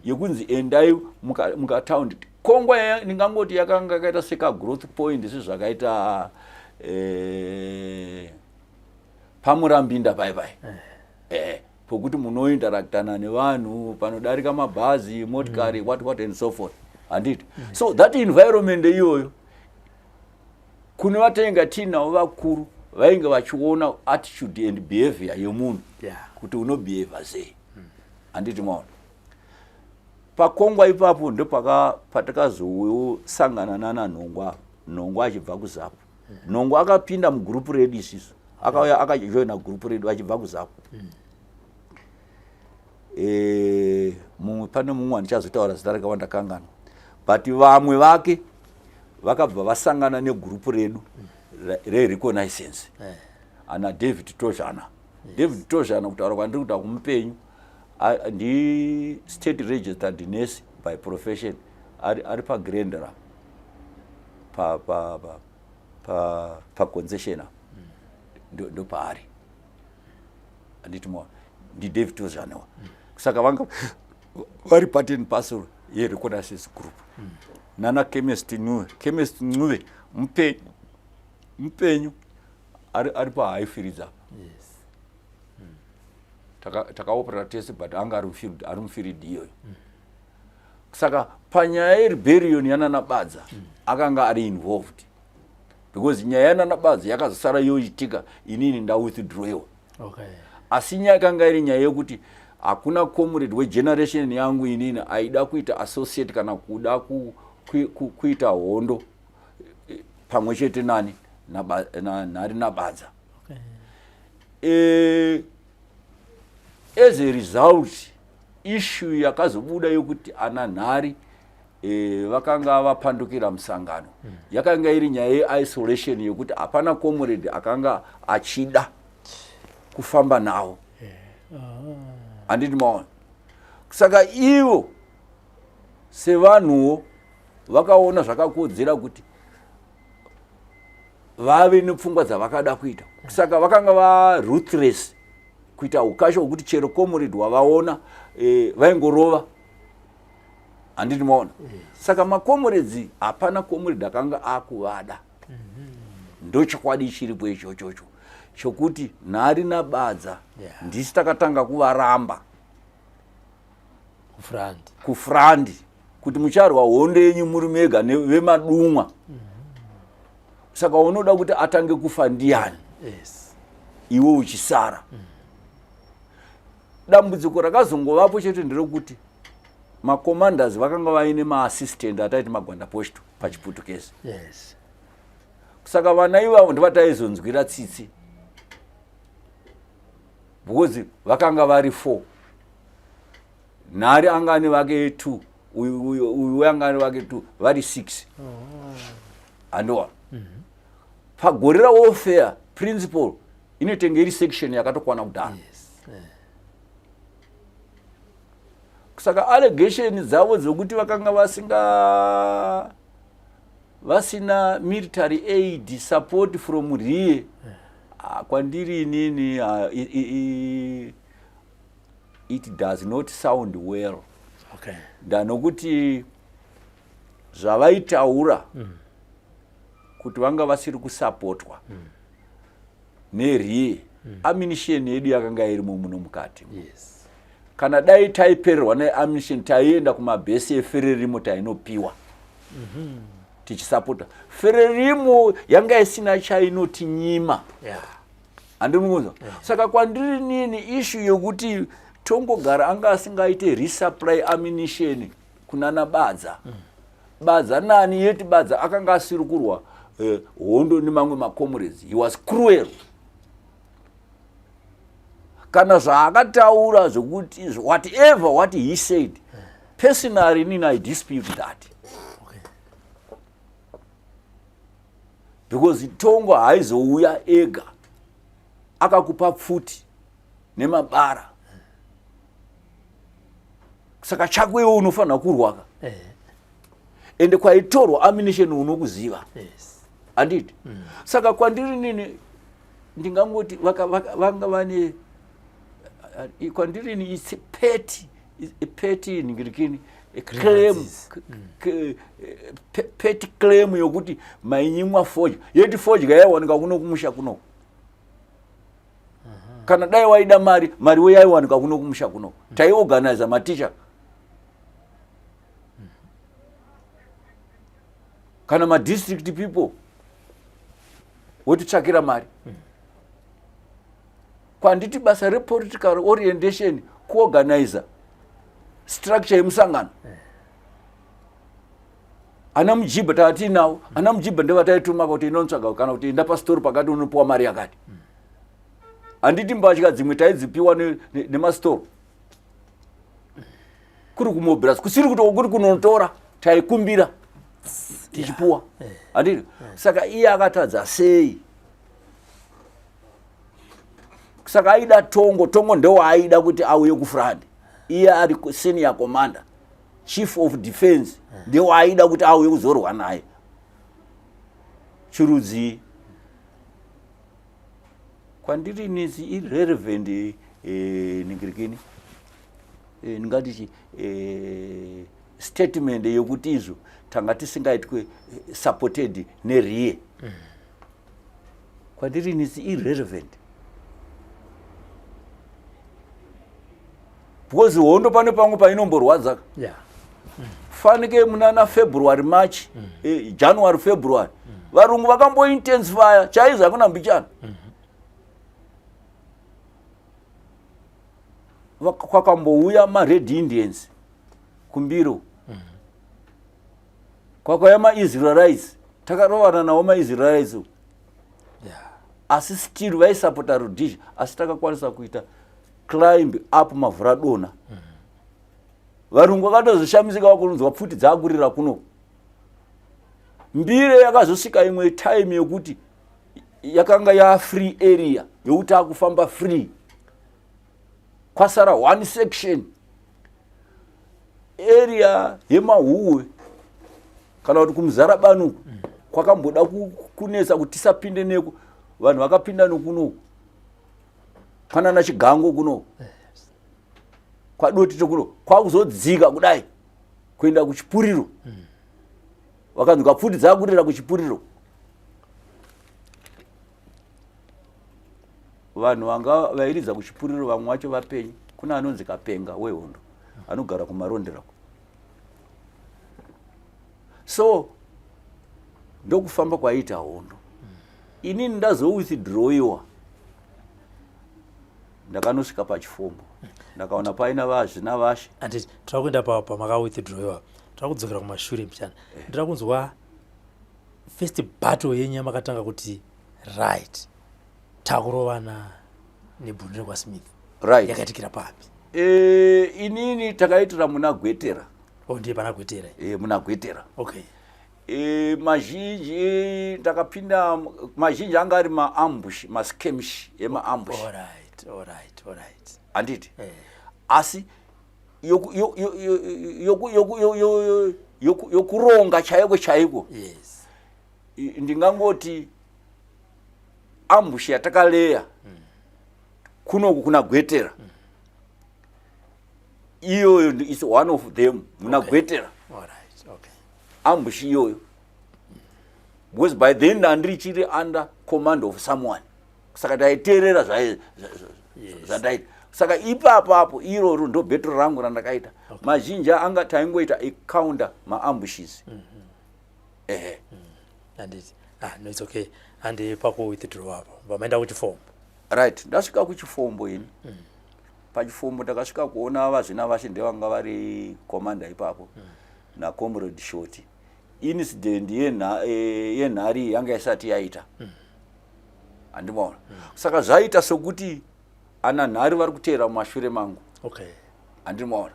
yekunzi endai mukataundi. Kongwa ndingangoti yakanga yakaita sekagrowth point, sezvakaita pamurambinda pai pai, pokuti munointeractana nevanhu, panodarika mabhazi, motikari, what what and so forth, handiti? So that environment iyoyo, kune vatainga tiinavo vakuru vainge vachiona attitude and behavior yemunhu kuti unobehava sei, handiti maona? Pakongwa ipapo ndopaka patakazosangana nana Nhongwa. Nhongwa achibva kuZAPU. Nhongwa akapinda mugurupu redu isisu, akauya akajoina gurupu redu achibva kuZAPU. Mumwe, pane mumwe andichazotaura zita rake wandakangana, but vamwe vake vakabva vasangana negurupu redu rereconnaissance, ana David Tozhana. David Tozhana, kutaura kwandiri kuita kumupenyu, ndi state registered nurse by profession, ari pagrandra paconcession pa, pa, pa ndopaari, handiti maona? NdiDavid Tozhanawa. Saka vanga vari part and parcel yereconnaissance group. Nana Chemist Ncube. Chemist Ncube mupenyu, mupenyu, ari paHighfields apa. Takaoperata tese, but anga ari mufield, ari mufield iyoyo. Saka panyaya yerebellion yanana Badza, akanga ari involved, because nyaya yanana Badza yakazosara yoitika inini ndawithdrawiwa. Asi nyaya yakanga iri nyaya yekuti hakuna comrade wegeneration yangu inini aida kuita associate kana kuda kuita hondo pamwe chete nani, Nhari naBadza. As a result, issue yakazobuda yokuti ana Nhari vakanga vapandukira musangano yakanga iri nyaya yeisolation, yekuti hapana comrade akanga achida kufamba navo, handiti maona? Saka ivo sevanhuwo vakaona zvakakodzera kuti vave nepfungwa dzavakada kuita. Saka vakanga varuthless kuita ukasha hwekuti chero comrade wavaona vaingorova, handiti maona? Saka macomrades, hapana comrade akanga akuvada. Ndochokwadi chiripo ichochocho chokuti Nhari naBadza ndisi takatanga kuvaramba kufront. Kufront, kuti mucharwa hondo yenyu muri mega vemadumwa. Saka unoda kuti atange kufa ndiani iwe uchisara? Dambudziko rakazongovapo chete nderekuti macommanders vakanga vaine maassistant ataiti magwanda posto pachiputukezi. Saka vana ivavo ndovataizonzwira tsitsi, because vakanga vari four. Nhari anga ane vake two, uyu anga ane vake two, vari six. Handiwa paguerrilla warfare principle inotenge iri section yakatokwana kudhara. Saka allegation dzavo dzokuti vakanga vasinga Vasina military aid support from rear, ah, kwandiri inini, ah, it does not sound well. Ndanokuti zvavaitaura kuti vanga vasiri kusapotwa nerear, ammunition yedu yakanga irimo muno mukati. Kana dai taipererwa neammunition, taienda kumabhesi eFrelimo, tainopiwa tichisapota. Frelimo yanga isina chainotinyima. Handimukunzwa? Saka kwandiri nini, issue yokuti Tongogara anga asingaite resupply ammunition kunana Badza, Badza nani yeti Badza akanga asiri kurwa hondo nemamwe macomrades. He was cruel. Kana zvaakataura zvokuti whatever what he said personally, inini I dispute that because Tongo haizouya ega akakupa pfuti nemabara, saka chako iwe unofanira kurwaka. Ende kwaitorwa ammunition unokuziva. Handiti? Saka kwandiri nini, ndingangoti vanga vane, kwandiri ni it's petty, petty ningirikini claim. Grievances. Petty claim yokuti mainyimwa fodya, yeti fodya yaiwanika kuno kumusha kuno. Kana dai waida mari, mariwo yaiwanika kuno kumusha kuno. Taiorganiza maticha kana madistrict people, wotitsvakira mari. Kwanditi basa repolitical orientation kuorganiza structure yemusangano. Ana Mujibha taatinawo, ana Mujibha ndevataituma kuti inotsvaga kana kuti enda pastori pakati unopiwa mari yakati. Handiti mbatya dzimwe taidzipiwa nemastoro kuri kumobilise, kusiri kuti kuri kunotora, taikumbira tichipuwa, handiti? Saka iye akatadza sei? Saka aida Tongo. Tongo ndewaaida kuti auye kufront, iye ari senior commander, chief of defense, ndewaaida kuti auye kuzorwa naye. Chirudzii? Kwandiri nisi irrelevant. Ningirikini, ndingati chi statement yokuti izvo tanga tisingaitwe supported nerear, kwandiri nisi irrelevant because hondo pane pamwe painomborwadza. Fanike munana February, March, January, February, varungu vakambointensifya chaizvo, hakuna mbichana. Kwakambouya maRed Indians kumbiro, kwakauya maIsraelites, takarovana nawo maIsraelites. Asi still vaisapota Rhodesia, asi takakwanisa kuita climb up Mavhuradona. Varungu vakatozoshamisika vakunzwa pfuti dzakurira kuno. Mbire yakazosvika imwe time yokuti yakanga yafree area yokuti akufamba free, kwasara one section, area yemahuwe kana kuti kuMuzarabani uku. Kwakamboda kunetsa kuti tisapinde neko. Vanhu vakapinda nokunoku kwanana Chigango kuno, kwaDotito kuno, kwakuzodzika kudai kuenda kuChipuriro. Vakanzwa pfuti dzakurira kuChipuriro. Vanhu vanga vairidza kuChipuriro vamwe vacho vapenyu. Kuna anonzi Kapenga wehondo anogara kuMaronderako. So ndokufamba kwaiita hondo. Inini ndazowithdrawiwa, ndakanosvika paChifombo, ndakaona paina vazvina vashe. Handiti tava kuenda pamakawithdrawiwa, tava kudzokera kumashure mbichana. Ndira kunzwa first battle yenyu yamakatanga kuti right, takurovana nebhunu rekwaSmith. Yakaitikira papi? Inini takaitira muna Gwetera. O, ndiye pana Gwetera? Muna Gwetera. Mazhinji ndakapinda, mazhinji anga ari maambush, maskirmish emaambush. Alright. Handiti? Eh. Asi yokuronga chaiko chaiko, Ndingangoti ambush yatakaleya kunoku kuna Gwetera, iyoyo is one of them muna Gwetera. All right. Okay. Ambush iyoyo, because by then ndandiri under command of someone, saka ndaiteerera zvandaita. Saka ipapo apo iroro ndo battle rangu randakaita. Mazhinji anga taingoita icounter maambushes, ehe. Handiti. Ah, no, it's okay. Handi paku withdraw apo. Vamaenda kuchifombo. Right, ndasvika kuchifombo ini. Pachifombo ndakasvika kuona vazvina vashe, ndevanga vari commander ipapo, nacomrade Shoti. Incident yenhari yanga isati yaita, handimaona. Saka zvaita sokuti ana nhari vari kuteera mumashure mangu. Handimaona.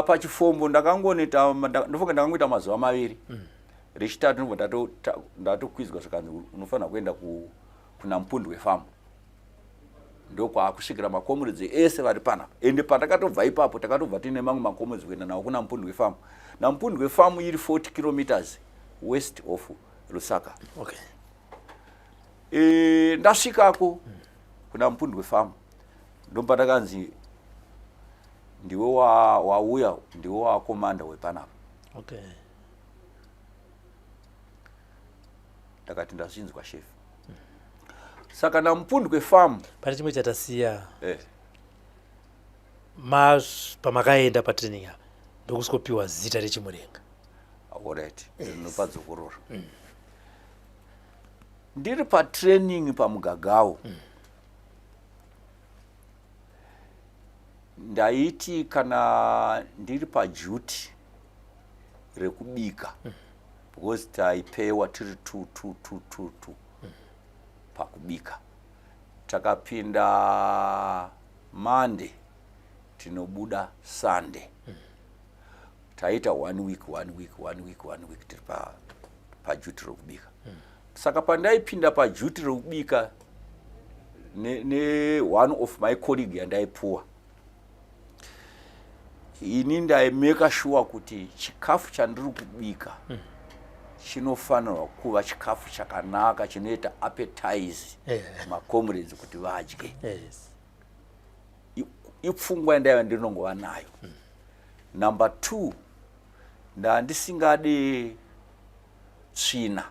Pachifombo ndakangonoita, ndofunga ndakangoita mazuva 2. Rechitatu ndobva ndatokwidzwa, zvikanzi unofanira kuenda kuna Mpundwe Farm, ndokwaakusvikira macomrades ese vari panapa. Ende patakatobva ipapo, takatobva tiine mamwe macomrades kuenda nawo kuna Mpundwe Farm. NaMpundwe Farm iri 40 kilometers west of Lusaka. Ndasvikako kuna Mpundwe Farm, ndopatakanzi ndiwe wauya, ndiwe wacommander wepanapa. Ndakati ndazvinzwa, chef. Saka naMpundwe Farm Pane chimwe chatasiya. Pamakaenda patraining apa, ndokusikopiwa zita reChimurenga. Alright, ndinopadzokorora. Ndiri patraining paMugagawo, ndaiti kana ndiri paduty rekubika, because taipewa tiri two two two two two pakubika. Takapinda Monday, tinobuda Sunday. Taita one week, one week, one week, one week tiri paduty rekubika. Saka pandaipinda paduty rekubika ne one of my colleague yandaipuwa ini, ndaimeka sure kuti chikafu chandiri kubika chinofanirwa kuva chikafu chakanaka, chinoita appetize macomrades kuti vadye. Ipfungwa yandaiva ndinongova nayo. Number two, ndandisingade tsvina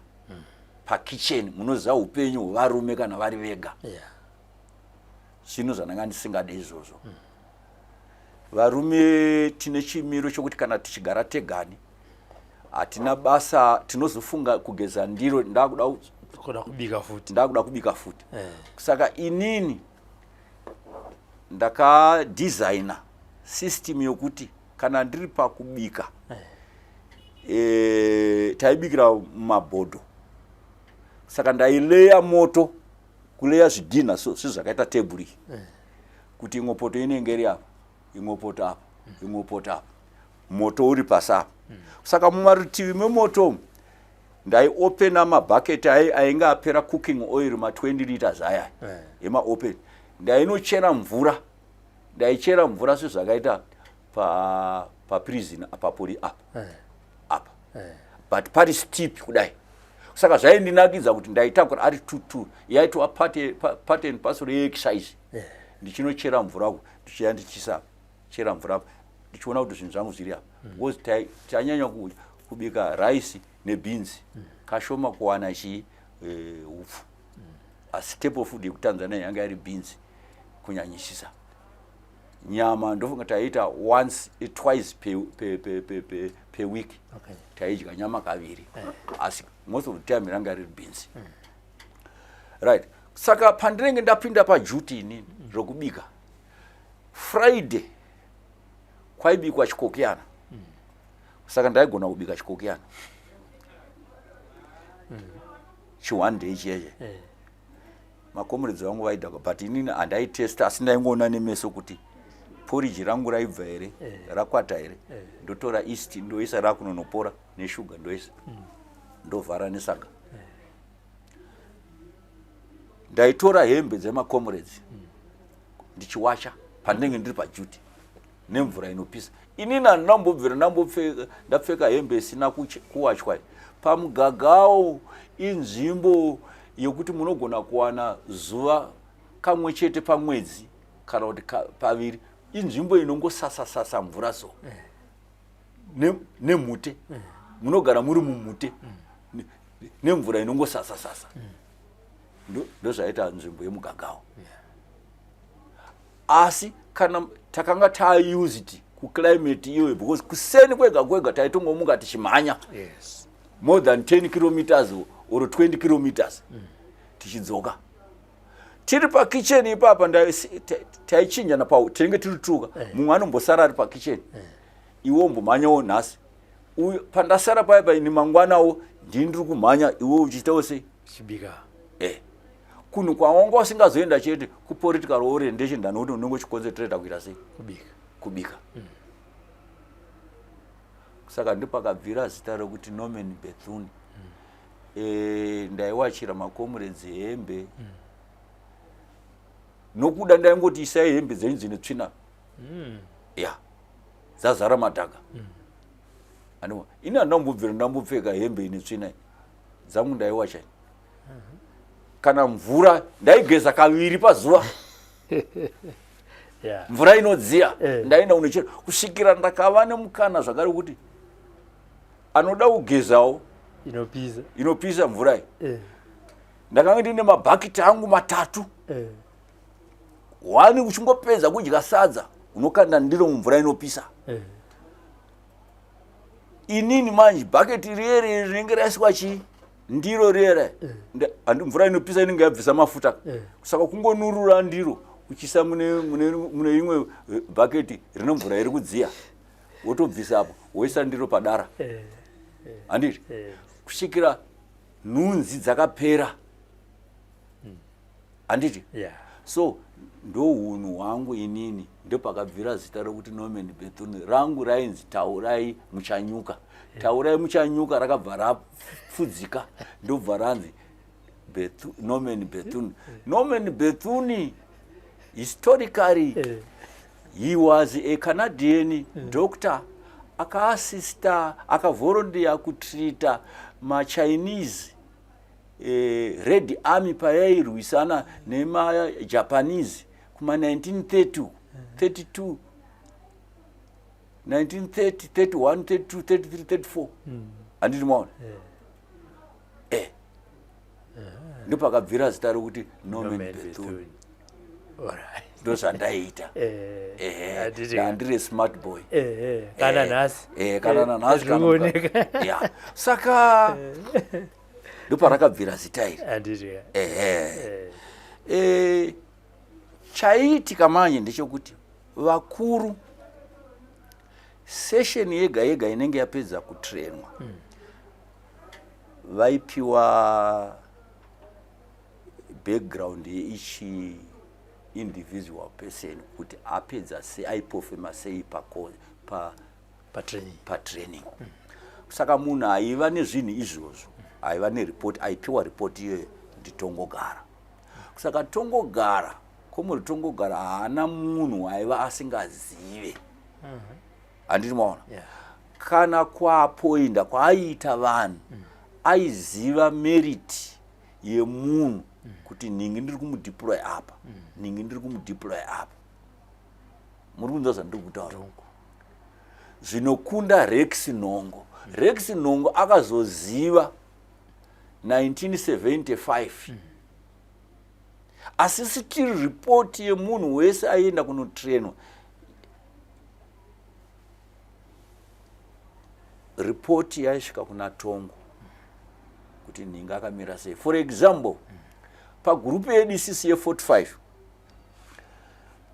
pakicheni. Munoziva upenyu hwevarume kana vari vega. Zvinhu zvandanga ndisingade izvozvo. Varume tine chimiro chokuti kana tichigara tegani, hatina basa, tinozofunga kugeza ndiro ndakuda Kuda kubika futi. Ndakuda kubika futi. Saka inini ndakadhizaina system yokuti kana ndiri pakubika, taibikira mumabhodho, saka ndaileya moto, kuleya zvidhinha, so sezvakaita tebhuri iyi, kuti imwe poto inenge iri apa, imwe poto apa, imwe poto apa, moto uri pasi apa. Saka mumarutivi memoto umu ndaiopena mabhaketi ainge apera cooking oil, ma20 liters aya emaopen. Ndainochera mvura, ndaichera mvura sezvakaita paprison apa, pori apa apa, but pari steep kudai. Saka zvaindinakidza kuti ndaitakura ari tutu, yaitova part and parcel yeexercise. Ndichinochera mvura uku, ndichiya ndichisa chera mvura apa, ndichiona kuti zvinhu zvangu zviri apa, because tanyanya kubika rice nebeans, kashoma kuwana chii, upfu. Asi staple food yekuTanzania yanga iri beans kunyanyisisa. Nyama ndofunga taiita once, twice per week. Taidya nyama kaviri, asi most of the time ranga riri beans. Right, saka pandinenge ndapinda paduty inini rokubika, Friday kwaibikwa chikokiyana. Saka ndaigona kubika chikokiyana chi one day chiyeye. Macomrades vangu vaidhakwa, but inini handaitesta, asi ndaingoona nemeso kuti poriji rangu raibva here, rakwata here. Ndotora yeast, ndoisa, rakunonopora, neshuga ndoisa, ndovhara nesaga. Ndaitora hembe dzemacomrades ndichiwacha pandinenge ndiri paduty nemvura inopisa. Inini handinambobvira ndapfeka hembe isina kuwachwa. Pamugagao inzvimbo yekuti munogona kuwana zuva kamwe chete pamwedzi kana kuti paviri. Inzvimbo inongosasa-sasa mvura so nemhute. Munogara muri mumhute nemvura inongosasa-sasa. Ndozvaita nzvimbo yemugagao. Asi kana takanga taused kuclimate iyoyo, because kuseni kwega kwega taitongomuka tichimhanya more than 10 kilometers or 20 kilometers tichidzoka. Tiri pakitchen ipapa, taichinjana pa tinenge tiri tuka. Mumwe anombosara ari pakitchen, iwe umbomhanyawo nhasi. Pandasara paya paini, mangwanawo ndini ndiri kumhanya, iwe uchiitawo sei? Chibika. Kunhu kwawanga usingazoenda chete kupolitical orientation, ndanokuti unenge uchiconcentrata kuita sei? Kubika. Kubika. Saka ndopakabvira zita rekuti Norman Bethune. Ndaiwachira macomrades hembe nokuda ndaingoti isai hembe dzenyu dzine tsvina ya dzazara madhaka. Ini handambobvira ndambopfeka hembe ine tsvina dzangu, ndaiwacha. Kana mvura ndaigeza kaviri pazuva, mvura inodziya. Ndaenda kunochera kusvikira ndakava nemukana zvakare kuti anoda kugezawo inopisa. Inopisa mvura iyi. Ndakanga ndine mabhakiti angu matatu. One, uchingopedza kudya sadza unokanda ndiro mumvura inopisa. Inini manje bhaketi riyere rinenge raiswa chii, ndiro riyere, handi mvura inopisa inenge yabvisa mafuta? Saka kungonurura ndiro uchisa mune imwe bhaketi rine mvura iri kudziya, wotobvisa apo woisa ndiro padara. Handiti? Kusvikira nhunzi dzakapera, handiti? Yeah. So ndohunhu hwangu inini. Ndopakabvira zita rokuti Norman Bethune. Rangu rainzi Taurai Muchanyuka. Taurai Muchanyuka rakabva rapfudzika, ndobva ranzi Norman Bethune. Norman Bethune, historically, he was a Canadian doctor akaasista, akavolunteer kutreata maChinese Red Army payairwisana nemaJapanese kuma 1930, 32, 1930, 31, 32, 33, 34, handiti maona? Ndopakabvira zita rokuti Norman Norman Bethune. Bethune. Alright. Ndozvandaiita. Handiti. Ndandiri smart boy. Kana nhasi. Kana nanhasi kana Zvinooneka. Ya, saka ndoparakabvira zita iri. Handiti. Ehe. Chaiitika manje ndechekuti vakuru, session yega yega inenge yapedza kutrenwa, vaipiwa background yeichi individual person kuti apedza sei, aipofema sei pa patraining. Patraining. Saka munhu aiva nezvinhu izvozvo, aiva neripoti, aipiwa ripoti iyoyo nditongogara. Saka tongogara komuri, tongogara haana munhu aiva asingazive, handiti maona? Yeah. Kana kwapoinda kwaaiita vanhu, aiziva merit yemunhu kuti nhingi ndiri kumudeploy apa, nhingi ndiri kumudeploy apa. Muri kunzwa zvandiri kutaura? Zvinokunda Rex Nhongo. Rex Nhongo akazoziva 1975, asi still ripoti yemunhu wese aienda kunotrenwa, ripoti yaisvika kuna Tongo kuti nhingi akamira sei. For example, pagurupu yedu isisi ye45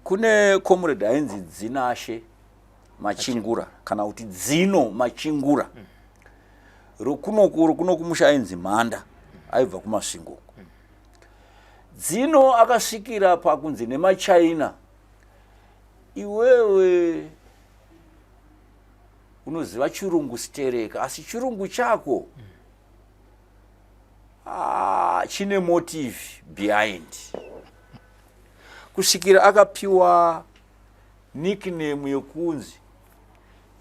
kune comrade ainzi Dzinashe Machingura, kana kuti Dzino Machingura. Rokunoku, rokunokumusha ainzi Mhanda, aibva kuMasvingo uko. Dzino akasvikira pakunzi nemaChina, "Iwewe unoziva chirungu stereka, asi chirungu chako chine motive behind." Kusvikira akapiwa nickname yekunzi,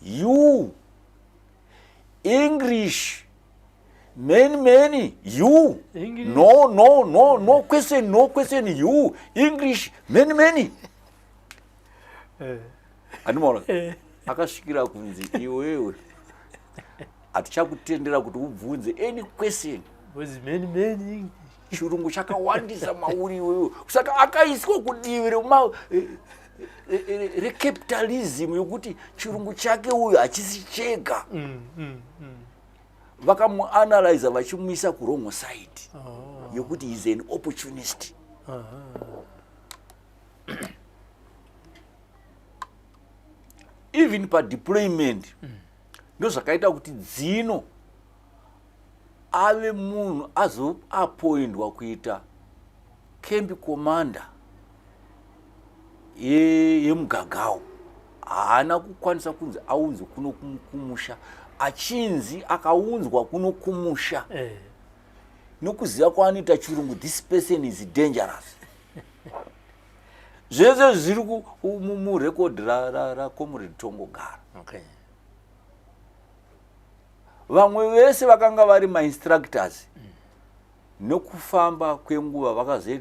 "You English Many many you. English. No no no no question no question you. English many many. Eh. Handimaona. Akasvikira kunzi iwewe hatichakutendera kuti ubvunze any question. Because many many Chirungu chakawandisa mauri iwewe. Saka akaiswa kudivi rema recapitalism yokuti chirungu chake uyu hachisi chega. Vakamuanalyza vachimuisa kuwrong side. Oh. Yokuti is an opportunist. Even padeployment ndozvakaita kuti Dzino ave munhu azoapoindwa kuita camp commander yeMugagao. Haana kukwanisa kunzi aunzwe kuno kumusha, achinzi akaunzwa kuno kumusha nokuziva kwaanoita chirungu, this person is dangerous. Zvese zviri murekodhi raComrade Tongogara. Vamwe vese vakanga vari mainstructors, nokufamba kwenguva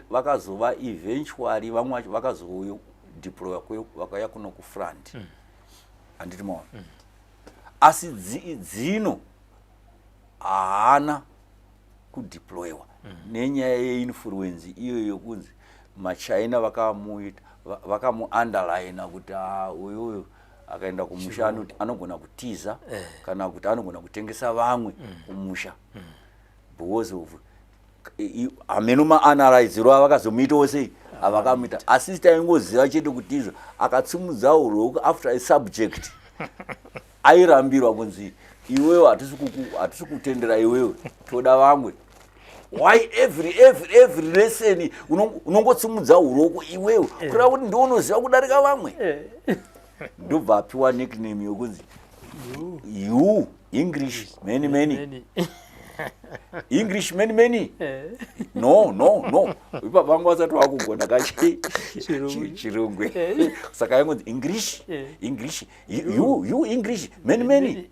vakazova eventually vamwe vacho vakazodeploya, vakauya kuno kufront, handiti maona? Asi Dzino haana kudeployiwa nenyaya yeinfluence iyoyo yokunzi maChina vakamuita vakamuunderline kuti, "Ah, uyuyu akaenda kumusha anogona kutiza kana kuti anogona kutengesa vamwe kumusha," because of hameno maanalyziro avakazomuitawo sei avakamuita. Asi taingoziva chete kuti izvo akatsumudza ruoko after a subject airambirwa kunzi iwewe hatisi kutendera iwewe, toda vamwe. Why every lesson unongotsumudza uroko iwewe, kureva kuti ndounoziva kudarika vamwe? Ndobva apiwa nickname yokunzi you English many many. Many. English many many. No no no, ipa vanga vasati vakugona kachi Chirungu. Chirungu. Saka yangonzi English. English you, you English many many,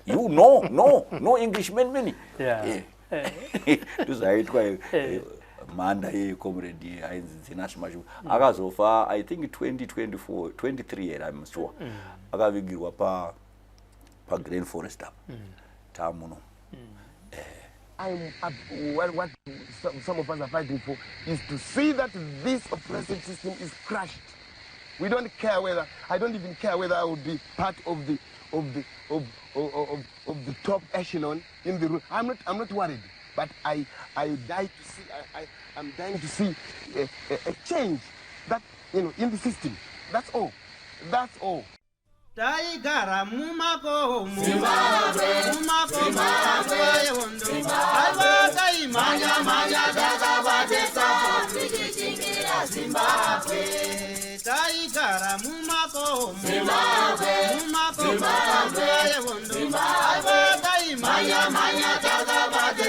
you no no no English many many. Ndozvaitwa mhanda yecomrade ainzi Dzinashe Mashuku. Akazofa I think 2024 23 here, I'm sure. Akavigirwa pa pagreen forest apa tamuno. I'm up, what some of us are fighting for is to see that this oppressive system is crushed. We don't care whether, I don't even care whether I will be part of the top echelon in the room. I'm not worried, but I die to see, I'm dying to see a change in the system. That's all. That's all. Taigara mumakomo, mumakomo nguva yehondo. Aiwa, taimhanya mhanya takabate tichichingirira Zimbabwe. Taigara mumakomo, mumakomo nguva yehondo. Aiwa, taimhanya mhanya takabate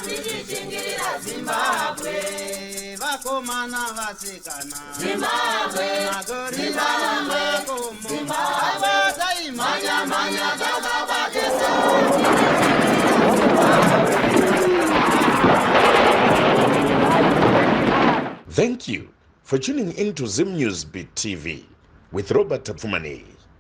tichichingirira Zimbabwe. Vakomana, vasikana, Zimbabwe. Magorila mumakomo. Aiwa, taimhanya mhanya takabate Thank you for tuning in to Zim News Beat TV with Robert Tapfumaneyi.